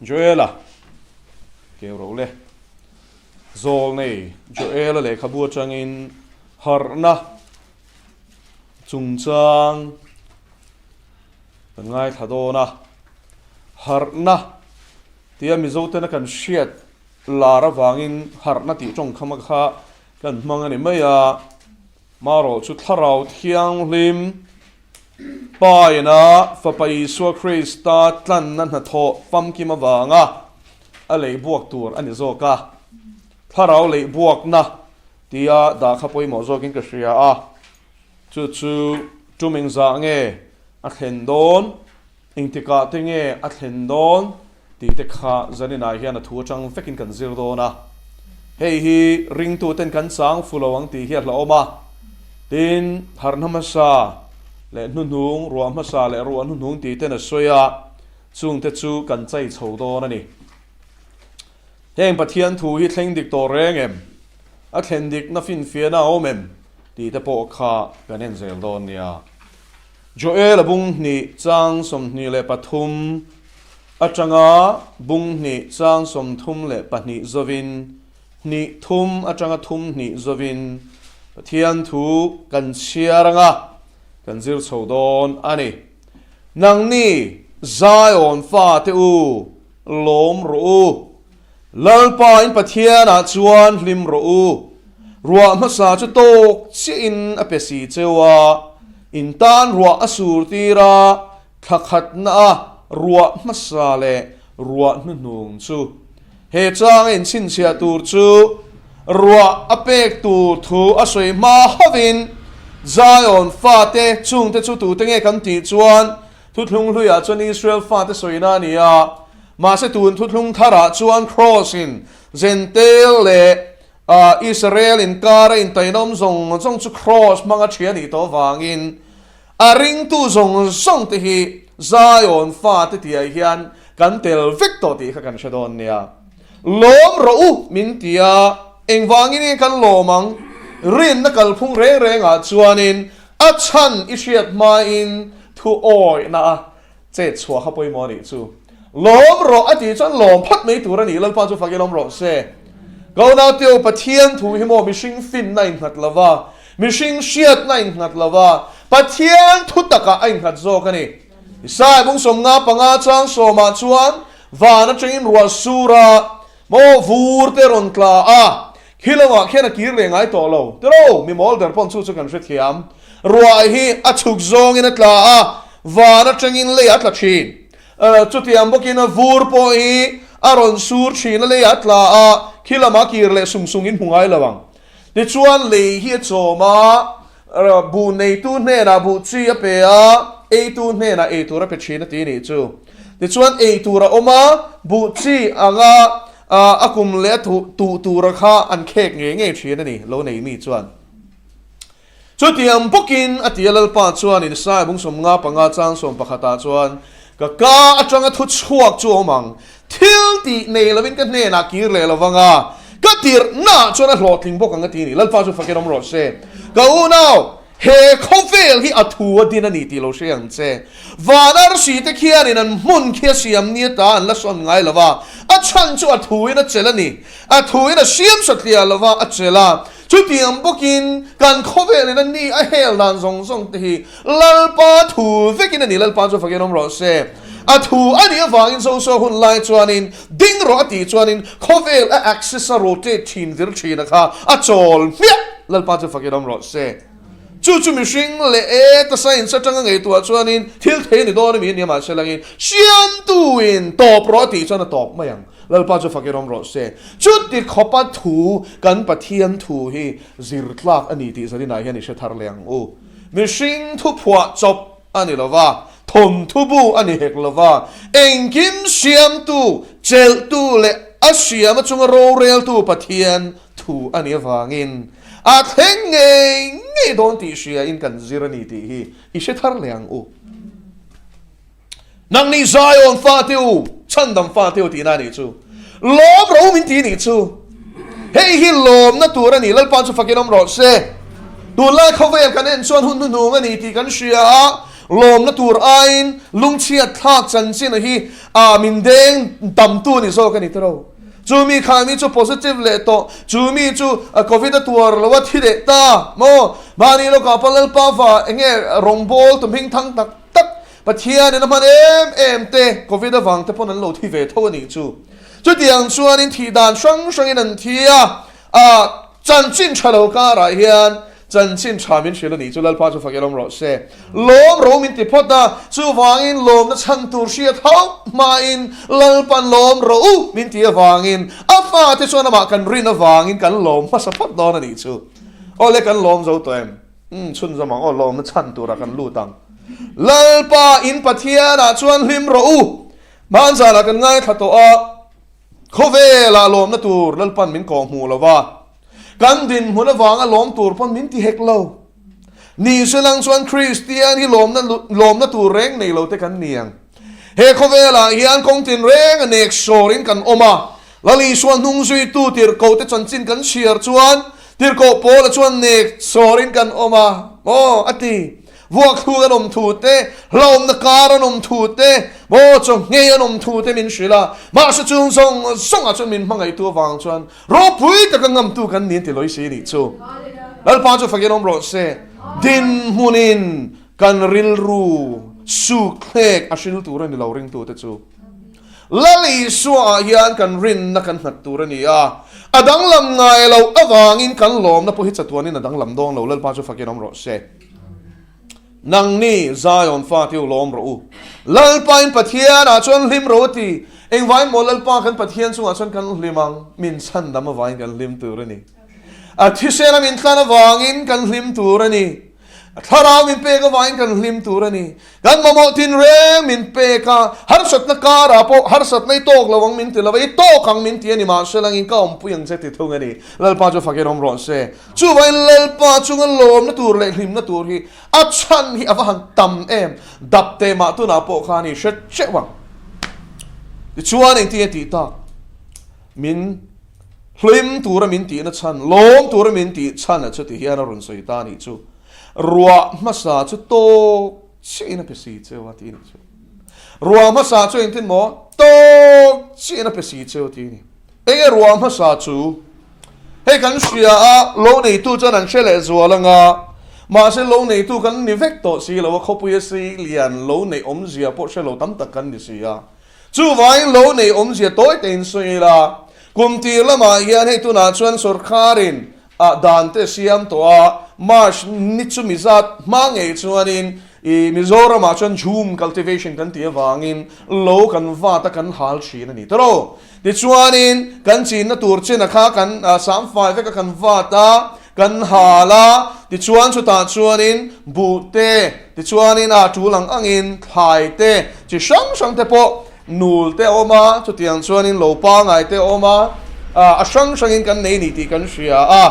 Joela keu ro le. Zawlnei Joela lehkhabu atangin harhna chungchang kan ngaithla dawn a. Harhna tia Mizotena kan hriat lar avangin harhna tih tawngkham kha kan hmang a ni mai a. Marawh chu Thlarau Thianghlim Pa ina Fapa Isua Krista tlanna hnathawh famkim avanga a lei buak tur a ni zawk a. Thlarau lei buakna tia dah kha pawimawh zawkin ka hria a, chu chu tum engzah nge a thlen dawn, engtikah te nge a thlen dawn tih te kha zaninah hian a thu atang vekin kan zir dawn a. Hei hi ringtuten kan chang fu lo ang tih hi a hlauhawm a. Tin, harhna hmasa leh hnuhnung, ruah hmasa leh ruah hnuhnung tih ten a sawi a, chungte chu kan chai chho dawn a ni. Heng Pathian thu hi thleng dik tawh reng em? A thlen dikna finfiahna a awm em? tih te pawh kha kan en zel dawn nia. Joel-a bung hnih chang 23 atanga bung hnih chang 32 zovin, hnih thum atanga thum hnih zovin Pathian thu kan chhiar anga kan zir chho dawn a ni. Nangni Zion fate u, lawm rawh u. Lalpa in Pathianah chuan hlim rawh u. Ruah hmasa chu tawk chiahin a pe si cheu a, in tan ruah a sur tir a, thla khatna a ruah hmasa leh ruah hnuhnung chu. He changa inchhinchhiah tur chu ruah a pek tur thu a sawi hma hovin Zion fate chungte chu tute nge kan tih chuan Thuthlung hluiah chuan Israel fate sawina a ni a, mahse tun thuthlung tharah chuan Cross-in Gentail leh Israel inkara intainawm zawng zawng chu Cross hmanga ṭhi a nih tawh avangin a ringtu zawng zawng te hi Zion fate tihah hian kan tel vek tawh tih kha kan hre dawn nia. Lawm rawh u min ti a, engvangin nge kan lawm ang? Rinna kalphung reng rengah chuanin A chhan i hriat hmain thu awihna a chet chhuah kha pawimawh a nih chu. Lawm rawh a tih chuan lawm phat mai tur a nih, Lalpa chu fakin awm rawh se. Ka unauteu Pathian thu hi maw mihring finna a innghat lo va, mihring hriatna a innghat lo va, Pathian thu takah a innghat zawk a ni. Isaiah bung 55 chang sawmah chuan van atangin ruah sur a, Maw vur te rawn tla a, khi lamah khian a kir leh ngai tawh lo. Tiro, mi mawl der pawn chu chu kan hrethiam. Ruah hi a chhuk zawngin a tla a, van atangin lei a tla thin. Chutiang bawkin a vur pawh hi a rawn sur thin a, lei a tla a, khi lamah kir leh sung sungin hmu ngai lo ang. Tichuan lei hi a chawm a, buh neitu hnenah buh chi a pe a, eitu hnenah ei tur a pe thin a ti nih chu. Tichuan ei tur a awm a, buh chi anga a kum leh a tuh tura kha an khek ngei ngei thin a ni, lo nei mi chuan. Chutiang bawkin a ti a, Lalpa chuan Isaiah bung 55 chang 11 ah chuan, Ka ka atanga thu chhuak chu awm ang, thil tih nei lovin ka hnenah kir leh lo vang a, ka tirhnaah chuan a hlawhtling bawk ang a ti a ni. Lalpa chu fakin awm rawh se. Ka unau, he khawvel hi a thu a din a ni tih lo hre ang che. Van arsi te khianin an hmun khi a siam ni ata an la sawn ngai lo va, a chhan chu a thuin a chelh a ni. A thuin a siam satliah lo va, a chelh a. Chutiang bawkin kan khawvelin a ni a hel dan zawng zawng te hi Lalpa thu vekin a ni, Lalpa chu fakin awm rawh se. A thu a nih avangin Joshua hun lai chuanin ding rawh a tih chuanin khawvel a axis a rotate thin vir thin a kha a chawl hmiah, Lalpa chu fakin awm rawh se. Chu chu mihring leh e ta science atanga ngaihtuah chuanin thil thei a ni dawn a mi a nia mahse langin Siamtuin tawp rawh a tih chuan a tawp mai ang. Lalpa chu fakin awm rawh se. Chuti khawpa thu kan Pathian thu hi zir tlak a ni tih zaninah hian i hre thar leh ang u. Mihring thu phuah chawp a ni lo va, thawnthu bu a ni hek lo va, engkim siamtu, chelhtu leh a siama chunga roreltu Pathian thu a nih avangin a thleng ngei ngei dawn tih hriain kan zir a ni tih hi i hre thar leh ang u. Nangni Zion fate u, chhandam fate u tihna a nih chu. Lawm ro min ti nih chu. Hei hi lawmna tur a ni, Lalpa chu fakin awm rawh se. Tunlai khawvel kan en chuan hun hnuhnung a ni tih kan hria a. Lawmna tur aiin lungchhiat thlak chanchin a hi a min deng tamtu a ni zawk a ni tiro. Chu mi kha mi chu positive leh tawh, chu mi chu covid a tuar lo a thi leh ta maw? Mahni lawkah pawh Lalpa va enge rawngbâwl tu hming thang tak tak Pathianin a hman em em te covid avang te pawn an lo thi ve tho a nih chu. Chutiang chuanin thih dan hrang hrangin an thi a, a chanchin tha lo karah hian chanchin tha min hrilh a nih chu Lalpa chu fak i lawm rawh se. Lawm ro min ti phawt a, chuvangin lawmna chhan tur hriat hauh hmain Lalpan lawm ro u min ti avangin a fate chuan amah kan rin avangin kan lawm hmasa phawt dawn a nih chu. Awle kan lawm zo tawh em? Umm chhunzawm ang aw lawmna chhan turah kan lut ang. Lalpa in Pathianah chuan hlim rawh u. Hmanzanah kan ngaithla tawh a, khawvelah lawmna tur Lalpan min kawh hmuh lo va, kan dinhmun avanga lawm tur pawn min ti hek lo. Ni selang chuan Kristian hi lawmna lawmna tur reng nei lo te kan ni ang. He khawvelah hian kawng tinreng a nek sawrin kan awm a, Lal Isua hnung zuitu tirhkoh te chanchin kan chhiar chuan tirhkoh Paula chuan nek sawrin kan awm a, maw a ti. Vuak thu an awm thu te, hlauhawmna kar an awm thu te, maw chawnghei an awm thu te min hrilh a, mahse chung zawng zawngah chuan min hmangaihtu avang chuan ropui taka ngamtu kan ni an ti lawi si nih chu. Lalpa chu fakin awm rawh se. Dinhmunin kan rilru sukthlek a hril tur a ni lo ringtute chu. Lal Isua ah hian kan rinna kan nghat tur a ni a, a danglam ngai loh avangin kan lawmna pawh hi chatuanin a danglam dawn lo, Lalpa chu fakin awm rawh se. Nangni Zion fate u lawm rawh u, Lalpain Pathianah chuan hlim rawh u ti, engvai maw Lalpa kan Pathian chungah chuan kan hlim ang, min chhandam avangin kan hlim tur a ni. A thisena min tlan avangin kan hlim tur a ni. A thlarau min pek avangin kan hlim tur a ni. Kan mamawh tinreng min pek a, harsatna karah pawh harsatna i tawk lo ang min ti lo va, i tawk ang min ti a ni, mahse langin ka awmpui ang che ti thung a ni. Lalpa chu fakin awm rawh se. Chuvangin Lalpa chunga lawmna tur leh hlimna tur hi a chhan hi a va han tam em. Dap teh mah tunah pawh khan i hre teuh ang. Tichuan engtin nge tih tak? Min Hlim tura min tihna chhan, lawm tura min tih chhan a chuti hian a rawn sawi ta a nih chu. Ruah hmasa chu tawk chiahin a pe si cheu a ti nih chu. Ruah hmasa chu engtin maw? Tawk chiahin a pe si cheu a ti a ni. Enge ruah hmasa chu? Hei kan hria a, lo neitu chuan an hre leh zual anga, mahse lo neitu kan ni vek tawh si lo a, khawpuia sei lian lo neih awmzia pawh hre lo tam tak kan ni si a. Chuvangin lo nei awmzia tawi tein sawi ila, kum tir lamah hian hei tunah chuan sorkarin ah dan te siam tawh a, March ni chu mi zat hma ngei chuanin i Mizoramah chuan jhum cultivation kan tih avangin lo kan vat a kan hal thin a ni tawh. Tichuanin kan chinna tur chena kha kan samfai vek a kan vat a, Kan hal a, tichuan chutah chuanin buh te, tichuanin a tul ang angin thlai te, chi hrang hrang te pawh nul te a awm a, chutiang chuanin lo pangai te a awm a, a hrang hrangin kan nei ni tih kan hria a.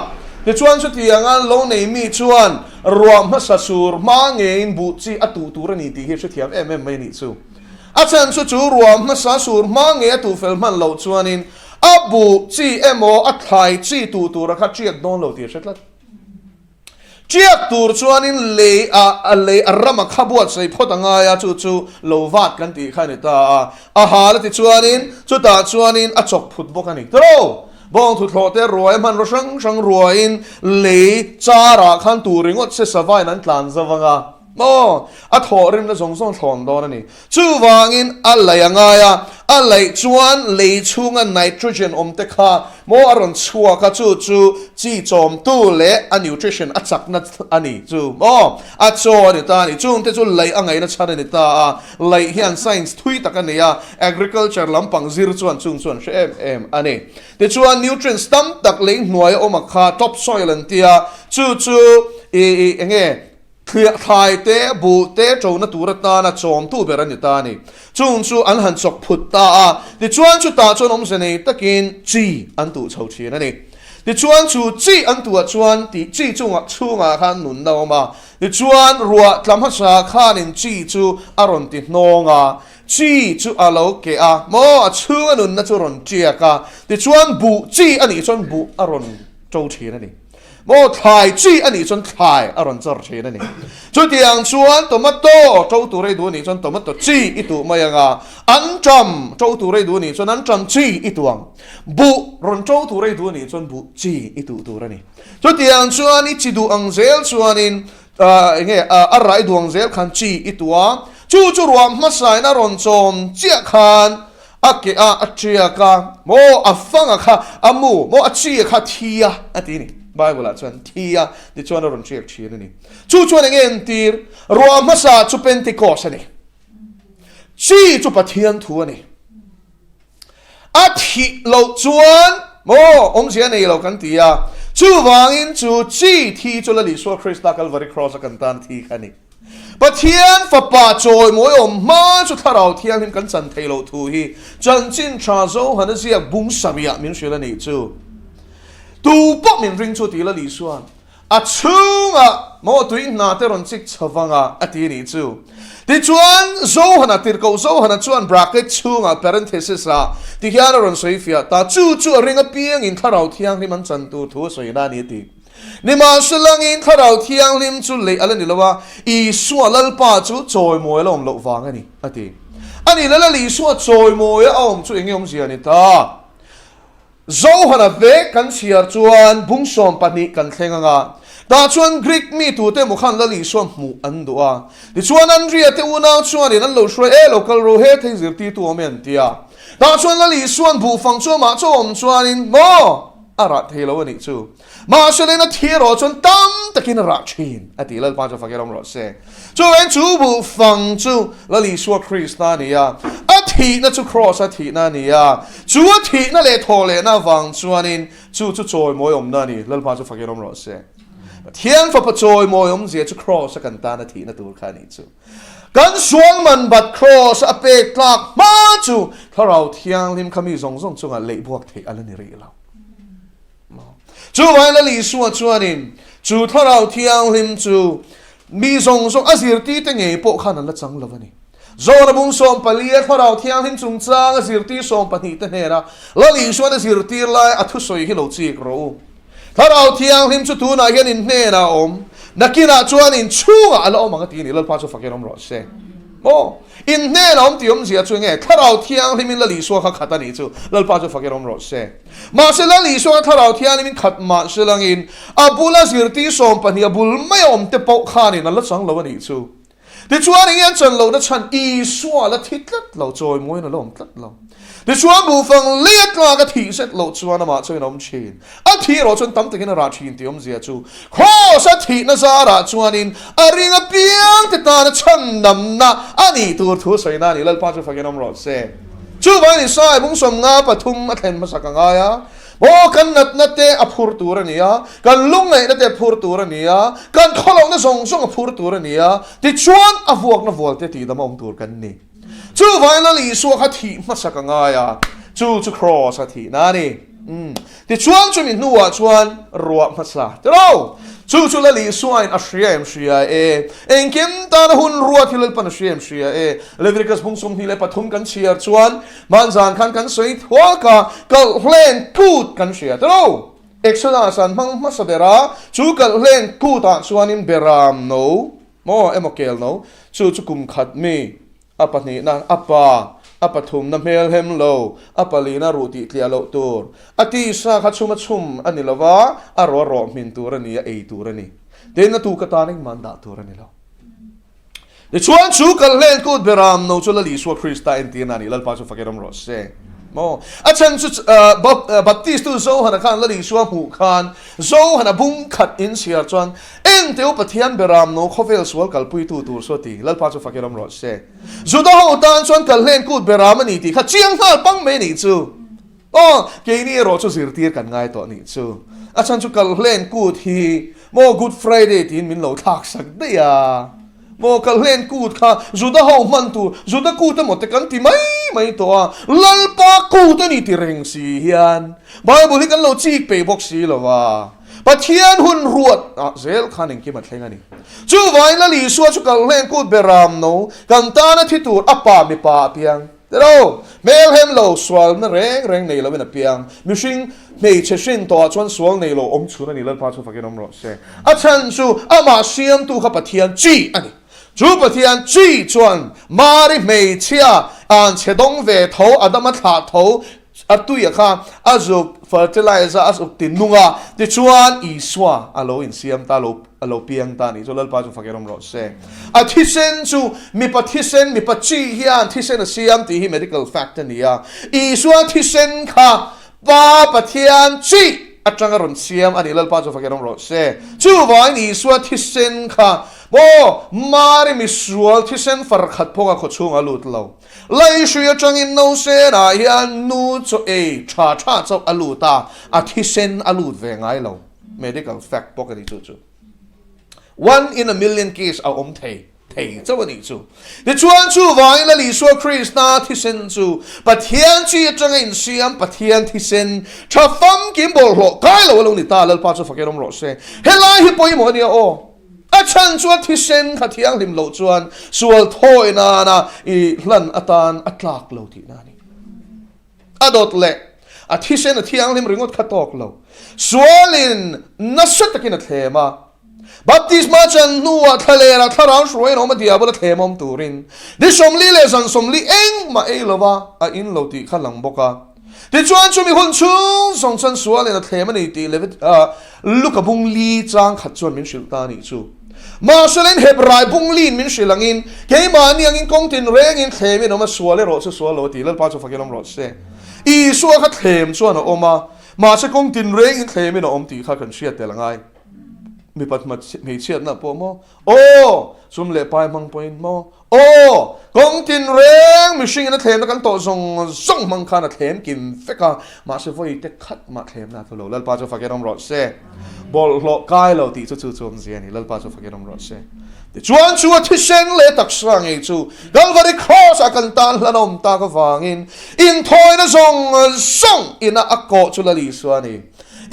Tichuan chutianga lo nei mi chuan ruah hmasa sur hma ngeiin buh chi a tuh tur a ni tih hi hrethiam em em mai a nih chu. A chhan chu chu ruah hmasa sur hma ngei a tuh fel hman loh chuanin A buh chi emaw a thlai chi tuh tura kha tiak dawn lo tih a hre tlat. Tiak tur chuanin lei a a lei a rama kha buatsaih phawt a ngai a, chu chu lo vat kan tih kha a ni ta a. A hal a ti chuanin chutah chuanin a chawk phut bawk a ni. Tawrh! Bawng thuthlawh te ruai hmanraw hrang hrang ruaiin lei charah khan tur ringawt se savain an tlan zo vang a. Maw? A thawhrimna zawng zawng thlawn dawn a ni. Chuvangin a laih a ngai a, a laih chuan lei chhunga nitrogen awm te kha maw a rawn chhuak a, chu chu chi chawmtu leh a nutrition a chakna a ni chu maw? A chaw a ni ta a ni. Chungte chu laih a ngaihna chhan a ni ta a, laih hian science thui tak a nei a, agriculture lampang zir chuan chung chu an hre em em a ni. Tichuan nutrients tam tak lei hnuaia awm a kha top soil an tia, chu chu i eng nge? Thliah thlai te, buh te ṭona tur atana chawmtu ber a ni ta a ni. Chung chu an han chawk phut ta a, tichuan chutah chuan awmze nei takin chi an tuh chho ṭhin a ni. Tichuan chu chi an tuah chuan tih chi chungah chhungah khan nunna a awm a, tichuan ruah tla hmasa khanin chi chu a rawn ti hnawng a, chi chu a lo keh a, maw a chhunga nunna chu rawn ṭiak a, tichuan buh chi a nih chuan buh a rawn ṭo ṭhin a ni. Maw thlai chi a nih chuan thlai a rawn chawr thin a ni. Chutiang chuan tomato to tur ei duh a nih chuan tomato chi i tuh mai ang a, anṭam to tur ei duh a nih chuan anṭam chi i tuh ang. Buh rawn to tur ei duh a nih chuan buh chi i tuh tur a ni. Chutiang chuan i chi duh ang zel chuanin eng nge a rai duh ang zel khan chi i tuh a, chu chu ruah hmasain a rawn chawm chiah khan A ke a, a tiak a, maw a fang a kha, a mu, maw a chi a kha thi a, a ti a ni. Bible ah chuan thi a tichuan a rawn tiak thin a ni. Chu chuan enge entir? Ruah hmasa chu Pentecost a ni. Chi chu Pathian thu a ni. A thih loh chuan maw awmzia a nei lo kan ti a. Chuvangin chu chi thi chu Lal Isua Krista Kalvari Cross a kan tan thi kha a ni. Pathian Fapa chawimawi awm hma chu Thlarau Thianghlim kan chan thei loh thu hi Chanchin Tha Zohana ziak bung sarih min hrilh a nih chu. Tu pawh min ring chu ti la Lisuan a chhungah maw tui hna te rawn chik chho vang a a ti a nih chu. Tichuan Zohana tirhkoh Zohana chuan bracket chhungah parenthesis ah ti hian a rawn sawi fiah ta, chu chu a ring apiangin Thlarau Thianghlim an chan tur thu a sawi na a ni a ti. Nimahselangin Thlarau Thianghlim chu lei a la ni lo a, Isua Lalpa chu chawimawi a la awm loh vang a ni, a ti. A ni, Lal Isua chawimawi a awm chu eng nge awmzia ni ta? Zohana vek kan chhiar chuan bung 12 kan thleng ang a, tah chuan Greek mi tute emaw khan Lal Isua hmuh an duh a. Tichuan Andria te unau chuanin an lo hruai e, lo kal ro he thei zirtirtu awm e an ti a. Tah chuan Lal Isua'n buhfang chu amah chu a awm chuanin, Maw? A rah thei lo a nih chu. Mahse lena thi erawh chuan tam takin a rah thin a tih Lalpa chu fakin awm rawh se. Chuvangin chu buhfang chu Lal Isua Krista a ni a, a thihna chu Kraws a thihna a ni a, chu a thihna leh thawhlehna avang chuanin chu chu chawimawi awmna a ni, Lalpa chu fakin awm rawh se. Pathian Fapa chawimawi awmzia chu Kraws a kan tana thihna tur kha a nih chu. Kan sual man bat Kraws a pek tlak hma chu Thlarau Thianghlim kha mi zawng zawng chungah leihbuak theih a la ni rih lo. Chuvangin Lal Isua chuanin chu Thlarau Thianghlim chu mi zawng zawng a zirtirte ngei pawh khan an la chang lo a ni. Zawna bung 14 a Thlarau Thianghlim chungchang a zirtir 12 te hnena Lal Isuan a zirtir lai a thusawi hi lo chik rawh u. Thlarau Thianghlim chu tunah hian in hnenah a awm, nakinah chuan in chhungah a la awm ang a ti a ni. Lalpa chu fakin awm rawh se. Maw? In hnenah awm tih awmzia chu enge? Thlarau Thianghlimin Lal Isua kha khat a nih chu. Lalpa chu fakin awm rawh se. Mahse Lal Isua kha Thlarau Thianghlimin khat mah se langin a bula zirtir 12 a bul mai a awm te pawh khanin an la chang lo a nih chu. Tichuan enge an chan lohna chhan Isua la thi tlat lo, chawimawiin a la awm tlat lo. Tichuan buhfang lei a tlak a thih zet loh chuan amah chuan a awm thin. A thih erawh chuan tam takin a rah thin tih awmzia chu Kraws a thihna zarah chuanin a ring apiang te tana chhandamna a nih tur thu sawina a ni. Lalpa chu fakin awm rawh se. Chuvangin Isai bung 53 a thlen hmasak a ngai a, Aw kan natna te a phur tur a ni a, kan lungngaihna te a phur tur a ni a, kan khawlohna zawng zawng a phur tur a ni a, tichuan a vuakna vual te tihdam a awm tur kan ni. Chuvangin Lal Isua kha thih hmasak a ngai a, chu chu Kraws a thihna a ni. Umm. Tichuan chumi hnuah chuan ruah hmasa tiro. Chu chu Lal Isuain a hria em hria e. Engkim tana hun ruat hi Lalpan a hria em hria e. Leviticus bung 23 kan chhiar chuan hmanzan khan kan sawi thuak a, kalhlen kut kan hria tiro. Exodus an hmang hmasa ber a, chu kalhlen kutah chuanin beram no, maw emaw kel no, chu chu kum khat mi A pahnihna, a pa, a pathumna hmel hem lo, a palina ruh tih tliah loh tur. A tisa kha chhum a chhum a ni lo va, a rawh a rawh hmin tur a ni, a ei tur a ni. Tin, a tuk atan engmah an dah tur a ni lo. Tichuan, chu kalhlen kut beram no chu Lal Isua Krista entirna a ni, Lalpa chu fakin awm rawh se. Maw? A chhan chu Baptistu Johana khan Lal Isua hmuh khan Johana bung khat inchhiar chuan, Engteu Pathian beram no khawvel sual kalpuitu tur saw ti, Lalpa chu fakin awm rawh se. Juda ho tan chuan kalhlen kut beram a ni tih kha chiang nghal pang mai a nih chu. Aw, keini erawh chu zirtir kan ngai tawh a nih chu. A chhan chu kalhlen kut hi maw Good Friday tiin min lo thlak sak daih a. Maw kalhlen kut kha Juda ho hman tur, Juda kut emaw te kan ti mai mai tawh a, Lalpa kut a ni ti reng si hian Bible hi kan lo chik peih bawk si lo va. Pathian hun ruat ah zel khan engkim a thleng a ni. Chuvangin Lal Isua chu kalhlen kut beram no, kan tana thi tur a pa mipa a piang. Tilo, hmelhem lo, sualna reng reng nei loin a piang. Mihring hmeichhe hrin tawhah chuan sual nei lo awm chhun a ni, Lalpa chu fakin awm rawh se. A chhan chu amah siamtu kha Pathian chi a ni. Chu Pathian chi chuan Mari hmeichhia an chhe dawng ve tho, Adama thlah tho, a tuia kha a zuk fertilize a, a zuk ti nung a, tichuan Isua a lo insiam ta, a lo piang ta a nih chu, Lalpa chu fak erawm rawh se. A thisen chu mipa thisen, mipa chi hian thisen a siam tih hi medical fact a ni a, Isua thisen kha Pa Pathian chi atanga rawn siam a ni, Lalpa chu fak erawm rawh se. Chuvangin Isua thisen kha maw Mari misual thisen far khat pawh kha khawchhungah a lut lo. Laihrui atangin Nosenah hian nu chaw ei tha tha chauh a lut a, a thisen a lut ve ngai lo. Medical fact bawk a ni chu chu. One in a million case a awm thei thei chauh a nih chu. Tichuan chuvangin Lal Isua Krista thisen chu Pathian chi atanga insiam Pathian thisen tha famkim bawlhhlawh kai lo a lo ni ta. Lalpa chu fakin awm rawh se. Helai hi pawimawh a nia aw. A chhan chuan thisen kha thianghlim loh chuan sual thawi nana i hlan atan a tlak lo tihna a ni. A dawt leh a thisen a thianghlim ringawt kha tawk lo. Sualin nasa takin a thlem a. Baptisma chan hnuah thlalera thlarau hruaiin a awm a diabol a thlem awm turin ni 40 leh zan 40 engmah ei lova a in lo tih kha lang bawk a. Tichuan chumi hun chhung zawng chuan sualin a thlem a ni tih Levit Luka bung li chang khat chuan min hrilh ta a nih chu. Mahselain Hebrai bung liin min hrilh angin, keimahni angin kawng tin rengin thlemin awm a, sual erawh chu sual lo a ti. Lalpa chu fakin awm rawh se. Isua kha thlem chuan a awm a, mahse kawng tin rengin thlemin a awm tih kha kan hriat tel a ngai. Mipat hmeichhiatna pawh maw? Aw! Sum leh pai hmang pawhin maw? Aw! Kawng tin reng mihringin a thlemna kan tawh zawng zawng hmang khan a thlem kim vek a, mahse vawi te khat mah thlemna a tlu lo. Lalpa chu fakin awm rawh se. Bawlhhlawh kai lo tih chu chu chu awmzia a ni. Lalpa chu fakin awm rawh se. Tichuan chu a thisen leh taksa ngei chu Kalvari Kraws ah kan tan hlan a awm tak avangin inthawina zawng zawng ina a kawh chu Lal Isua a ni.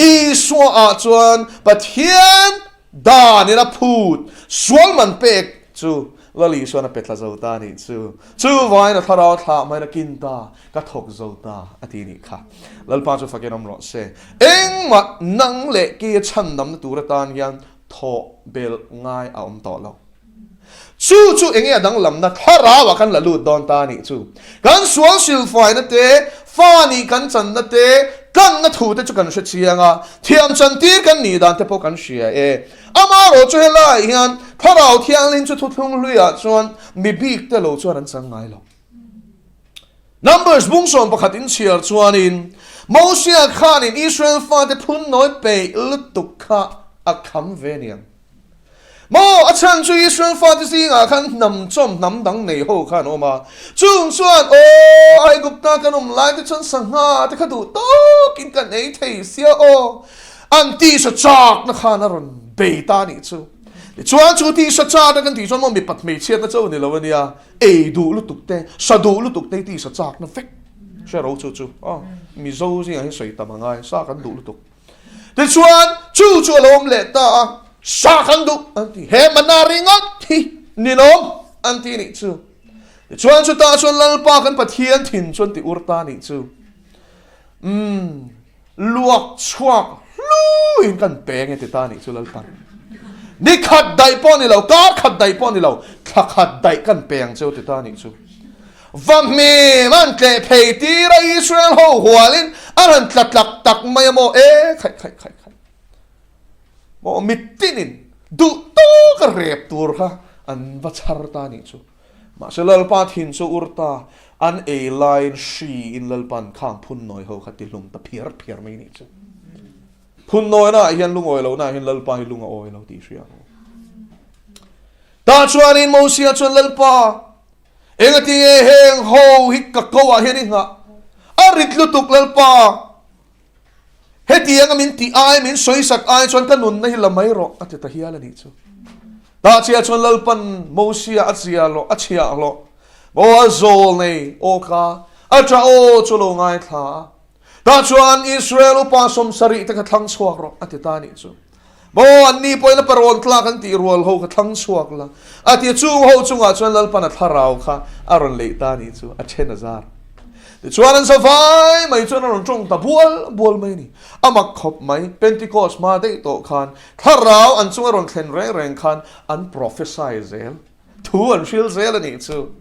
Isua ah chuan Pathian Dan in a phut sual man pek chu Lal Isuan a pe thla zo ta nih chu. Chuvangin a thlarau thlah hmain a kin ta, ka thawk zo ta a ti nih kha. Lalpa chu fakin awm rawh se. Engmah nang leh kei a chhandamna tur atan hian thawh belh ngai a awm tawh lo. Chu chu enge a danglamna thlarauah kan la lut dawn ta nih chu. Kan sual silfaina te, fa nih kan channa te, tlanna thu te chu kan hre chiang a, thiam chantir kan nih dan te pawh kan hria e. Amaherawh chu helaiah hian thlarau thianghlim chu thuthlung hluiah chuan mi bik te lo chuan an chang ngai lo. Numbers bung 11 in chhiar chuanin Mosia khanin Israel fate phun nawi peih lutuk kha a kham ve niang. Maw, a chhan chu Israel fate zingah khan hnam chawm hnam dang nei ho kha an awm a. Chung chuan, Aw, Aigupta kan awm lai te chuan sangha te kha duh tawkin kan ei thei sia aw, an tisa chakna khan a rawn bei ta anih chu. Tichuan chu tisa chakna kan tih chuan maw mipat hmeichhiatna chauh ni lo ania, ei duh lutuk te, sa duh lutuk te hi tisa chakna vek hre ro chu chu. Aw, Mizo zingah hian sawi tam a ngai, sa kan duh lutuk. Tichuan, chu chu a lo awm leh ta a, Sa kan duh, an ti. He mana ringawt hi ninawm, an ti nih chu. Tichuan, chutah chuan Lalpa kan Pathian thin chu an ti ur ta nih chu. Umm, luak chhuak hluin kan pe nge ti ta nih chu Lalpan. Ni khat daih pawh ni lo, kar khat daih pawh ni lo, thla khat daih kan pe ang cheu ti ta nih chu. Va hmem an tleh phei tir a Israel ho hualin an han tla tlak tak mai a maw e khaih khaih khaih khaih maw mitinin duh tawk a rep tur kha an va chhar ta nih chu mahse Lalpa thin chu ur ta an ei laiin hri in Lalpan khang phun nawi ho kha ti hlum ta phiar phiar mai nih chu phun nawi na ah hian lungawi lo na ah hian Lalpa hi lung a awi lo tih hria ang tah chuanin Mosia chuan Lalpa Engatinge heng ho hi ka ko ah hian i nghah? A rit lutuk Lalpa! Hetianga min tih ai, min sawisak ai chuan ka nunna hi la mai rawh, a ti ta hial a nih chu. Tahchia chuan Lalpan Mosia a chia hlawh, a chhiah hlawh. Maw a zawl nei aw ka, a ṭah aw chu lo ngaithla a. Tah chuan Israel upa 70 te kha thlang chhuak rawh, a ti ta a nih chu. Maw, anni pawhin a parawn tlak an tih rual ho kha thlang chhuak la, a ti a. Chung ho chungah chuan Lalpan a thlarau kha a rawn leih ta a nih chu, a then a zar. Tichuan an zavai mai chuan a rawn tawng ta bual bual mai a ni. A mak khawp mai, Pentecost hma daih tawh khan thlarau an chunga rawn thlen reng reng khan an prophesy zel. Thu an hril zel a nih chu.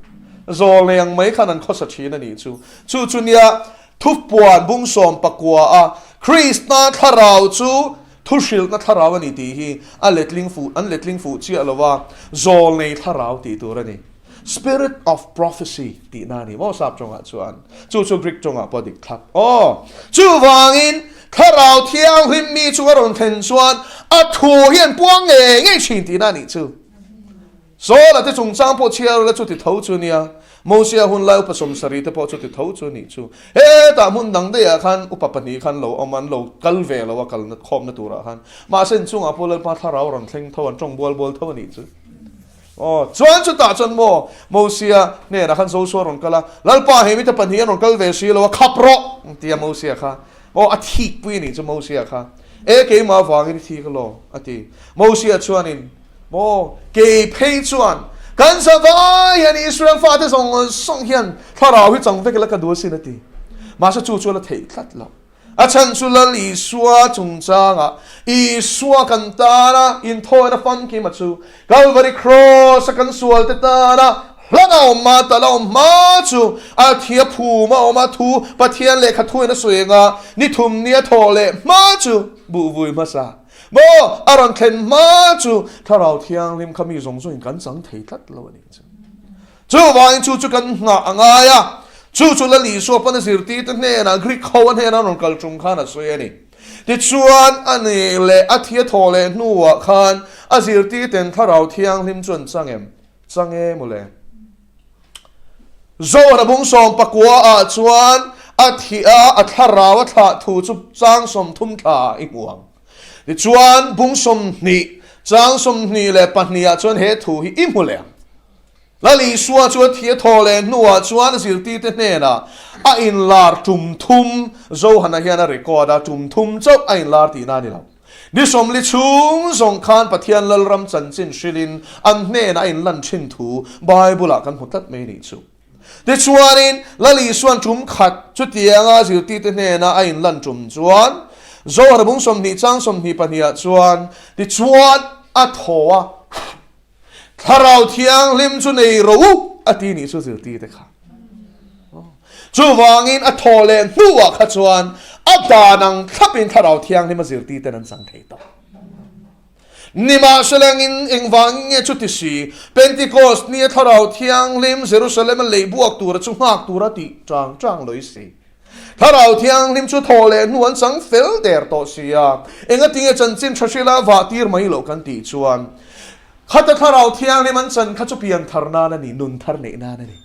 Zawl nei ang mai khan an khawsa thin a nih chu. Chu chu nia thupuan bungsawm pakua a Krista thlarau chu thu hrilhna thlarau a ni tih hi a letling fuh an letling fuh chiah lo a, zawl nei thlarau tih tur a ni. Spirit of prophecy tihna a ni maw sap tawngah chuan. Chu chu Greek tawngah pawh a dik thlap. Aw! Chuvangin thlarau thianghlim mi chu a rawn thlen chuan a thu hi an puang ngei ngei thin tihna a nih chu. Saula te chungchang pawh chhiar ula chuti tho chu nia, Mosia hun lai upa sawmsarih te pawh chuti tho chu nih chu. Hetah hmun dang daihah khan upa pahnih khan lo awm a, an lo kal ve lo a kalna khawmna turah khan. Mahse inchungah pawh Lalpa thlarau rawn thleng tho, an tawng bual bual tho a nih chu. Aw, chuan chutah chuan maw Mosia hnenah khan Joshua rawn kal a, Lalpa he mite pahnih an rawn kal ve si lo a, khap rawh! tia Mosia kha. Aw, a thik pui a nih chu Mosia kha. E, keimah avangin i thik alawm, a ti. Mosia chuanin, Maw, kei phei chuan kan zavai hian Israel fate zawng zawng hian thlarau hi chang vek ila ka duh asin, a ti. Mahse chu chu a la theih tlat lo. A chhan chu Lal Isua chungchangah Isua kan tana inthawina famkima chu Kalvari Cross a kan sualte tana hlan a awm a, tal a awm hma chu a thi a phum a awm a, thu Pathian lehkha thuin a sawi anga ni thum nia thawh leh hma chu buhvui hmasa maw a rawn thlen hma chu Thlarau Thianghlim kha mi zawng zawngin kan chang thei tlat lo a nih chu. Chuvangin chu chu kan nghah a ngai a, chu chu Lal Isua pawn a zirtirte hnenah Greek ho a hnena rawn kal tum khan a sawi a ni. Tichuan, a nih leh a thi a thawh leh hnuah khan a zirtirten Thlarau Thianghlim chu an chang em? Chang e mawle. Zohra bung 14 ah chuan a thih a, a thlarau a thlah thu chu chang 30 thla ah i hmu ang. Tichuan, bung 20, chang 22 ah chuan he thu hi i hmu leh ang. Lal Isua chu a thi a thaw leh hnuah chuan zirtirte hnenah a inlar tum thum, Johana hian a record a, tum thum chauh a inlar tihna a ni lo. Ni 40 chhung zawng khan Pathian Lalram chanchin hrilhin an hnenah a inlan thin thu Bible-ah kan hmu tlat mai nih chu. Tichuanin, Lal Isua'n tum khat chutianga zirtirte hnena a inlan tum chuan, Johana bung 20 chang 22 ah chuan, Tichuan a thaw a, Thlarau Thianghlim chu nei ro u a ti nih chu zirtirte kha. Chuvangin a thaw leh hnuah kha chuan a dan ang thlapin Thlarau Thianghlim a zirtirten an chang thei tawh. Nimahselangin engvangin nge chuti si? Pentecost nia Thlarau Thianghlim Jerusalem a lei buak tura chu nghak tura tih chang chang lawih si. Thlarau Thianghlim chu thaw leh hnu an chang fel der tawh si a, engatinge chanchin tha hrila vah tir mai loh kan tih chuan khata Thlarau Thianghlim an chan kha chu pian thar nan a ni, nun thar neih nan a ni.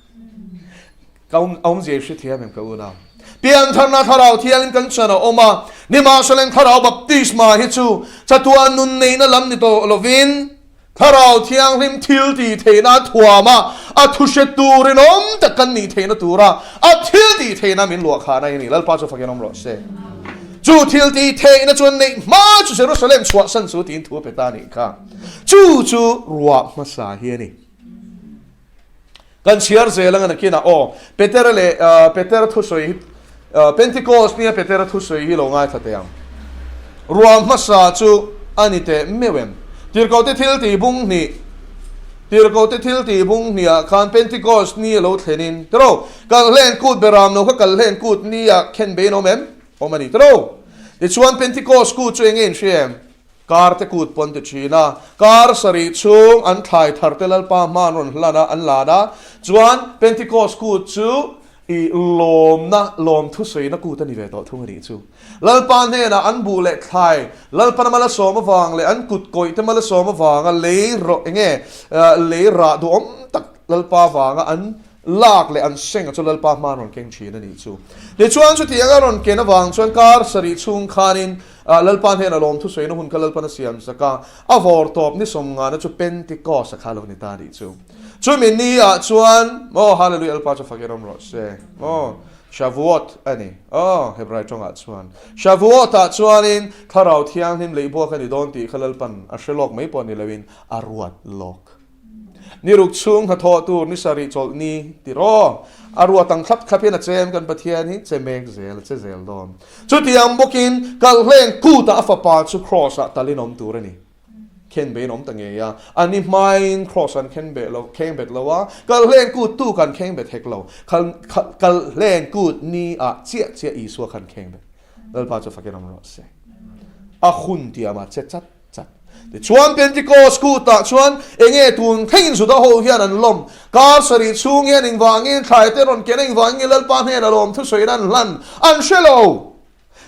Ka awmzia i hrethiam em ka unau? Pian tharna Thlarau Thianghlim kan chan a awm a, nimahsela Thlarau Baptisma hi chu chatuan nun neihna lam ni tawh lovin, Thlarau Thianghlim thil tih theihna a thuam a, a thu hre tur inawm tak kan nih theihna tura a thil tih theihna min luah khahna i ni. Lalpa chu fakin awm rawh se. Chu thil tih theihna chuan neih hma chu Jerusalem chhuahsan chu tiin thu a pe ta a nih kha. Chu chu ruah hmasa hi a ni. Kan chhiar zel anga nakinah aw Petera leh Petera thusawi hi Pentecost nia Petera thusawi hi lo ngaithla teh ang. Ruah hmasa chu a ni teh meuh em? Tirhkohte thil tih bung hnih Tirhkohte thil tih bung hnihah khan Pentecost ni a lo thlenin tiraw Kalhlen kut beram lo kha Kalhlen kut nia khen bein awm em? Awm a ni tiraw? Tichuan Pentecost kut chu enge in hria em? Kar te kut pawn ti thin a, kar sarih chhung an thlai thar te Lalpa hma an rawn hlan a, an lan a, chuan Pentecost kut chu i lawmna, lawm thusawiina kut a ni ve tawh thung a nih chu. Lalpa hnenah an buh leh thlai Lalpana mal a sawm avang leh an kut kawih te mal a sawm avanga lei rawh enge lei rah duhawm tak Lalpa vanga an lak leh an seng a chu Lalpa hma an rawn keng thin a nih chu. Tichuan chutiang a rawn ken avang chuan kar sarih chhung khanin Lalpa hnenah lawm thusawiina hun kha Lalpan a siam zak a, a vawr tawp ni sawmngana chu Pentecost a kha lo ni ta a nih chu. Chumi ni ah chuan, Aw Hallelujah Lalpa chu fakin awm rawh se. Aw. Shavuot a ni. Aw, Hebrai tawngah chuan. Shavuot-ah chuanin Thlarau Thianghlim lei buak a ni dawn tih kha Lalpan a hre lawk mai pawh ni loin a ruat lawk. Ni ruk chhung hnathawh tur ni sarih chawlh ni ti raw. A ruat ang thlap thlapin a chem kan Pathian hi che mek zel a che zel dawn. Chutiang bawkin kalhleng kutah a fapa chu Kraws-ah talin awm tur a ni. Khenbeh in awm ta ngei a, a ni hmain Kraws an khenbeh lo, khengbet lo a, kalhleng kut tu kan khengbet hek lo. Kalhleng kut ni ah chiah chiah Isua khan khengbet. Lalpa chu fakin awm rawh se. A hun tiamah che chat chat. Tichuan Pentecost kutah chuan enge tun thlengin Juda ho hian an lawm? Kar sarih chhung hian engvangin thlai te rawn ken a, engvangin Lalpa hnenah lawm thusawiin an hlan? An hre lo.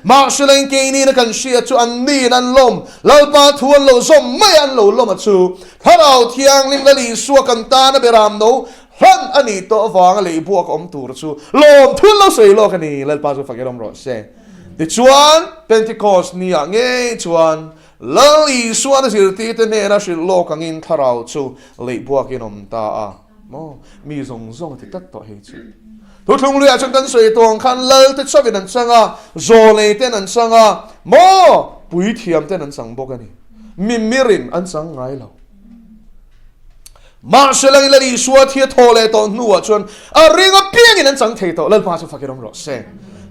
Mahselain keinin a kan hriat chu an niin an lawm. Lalpa thu an lo zawm mai a, an lo lawm a chu. Thlarau Thianghlim Lal Isua kan tana beram no hlan a nih tawh avanga lei buak awm tur chu lawm thu an lo sawi lawk a ni. Lalpa chu fak erawm rawh se. Tichuan, Pentecost ni-ah ngei chuan Lal Isuan a zirtirte hnena hrilh lawk angin thlarau chu leih buakin awm ta a. Maw? Mi zawng zawng a ti tlat tawh hei chu. Thuthlung luiah chuan kan sawi tawh ang khan Lal te chauhin an chang a, zawlei ten an chang a, maw? Puithiam ten an chang bawk a ni. Mimirin an chang ngai lo. Mahse langin Lal Isua thi a thaw leh tawh hnuah chuan a ring apiangin an chang thei tawh. Lalpa chu fakin awm rawh se.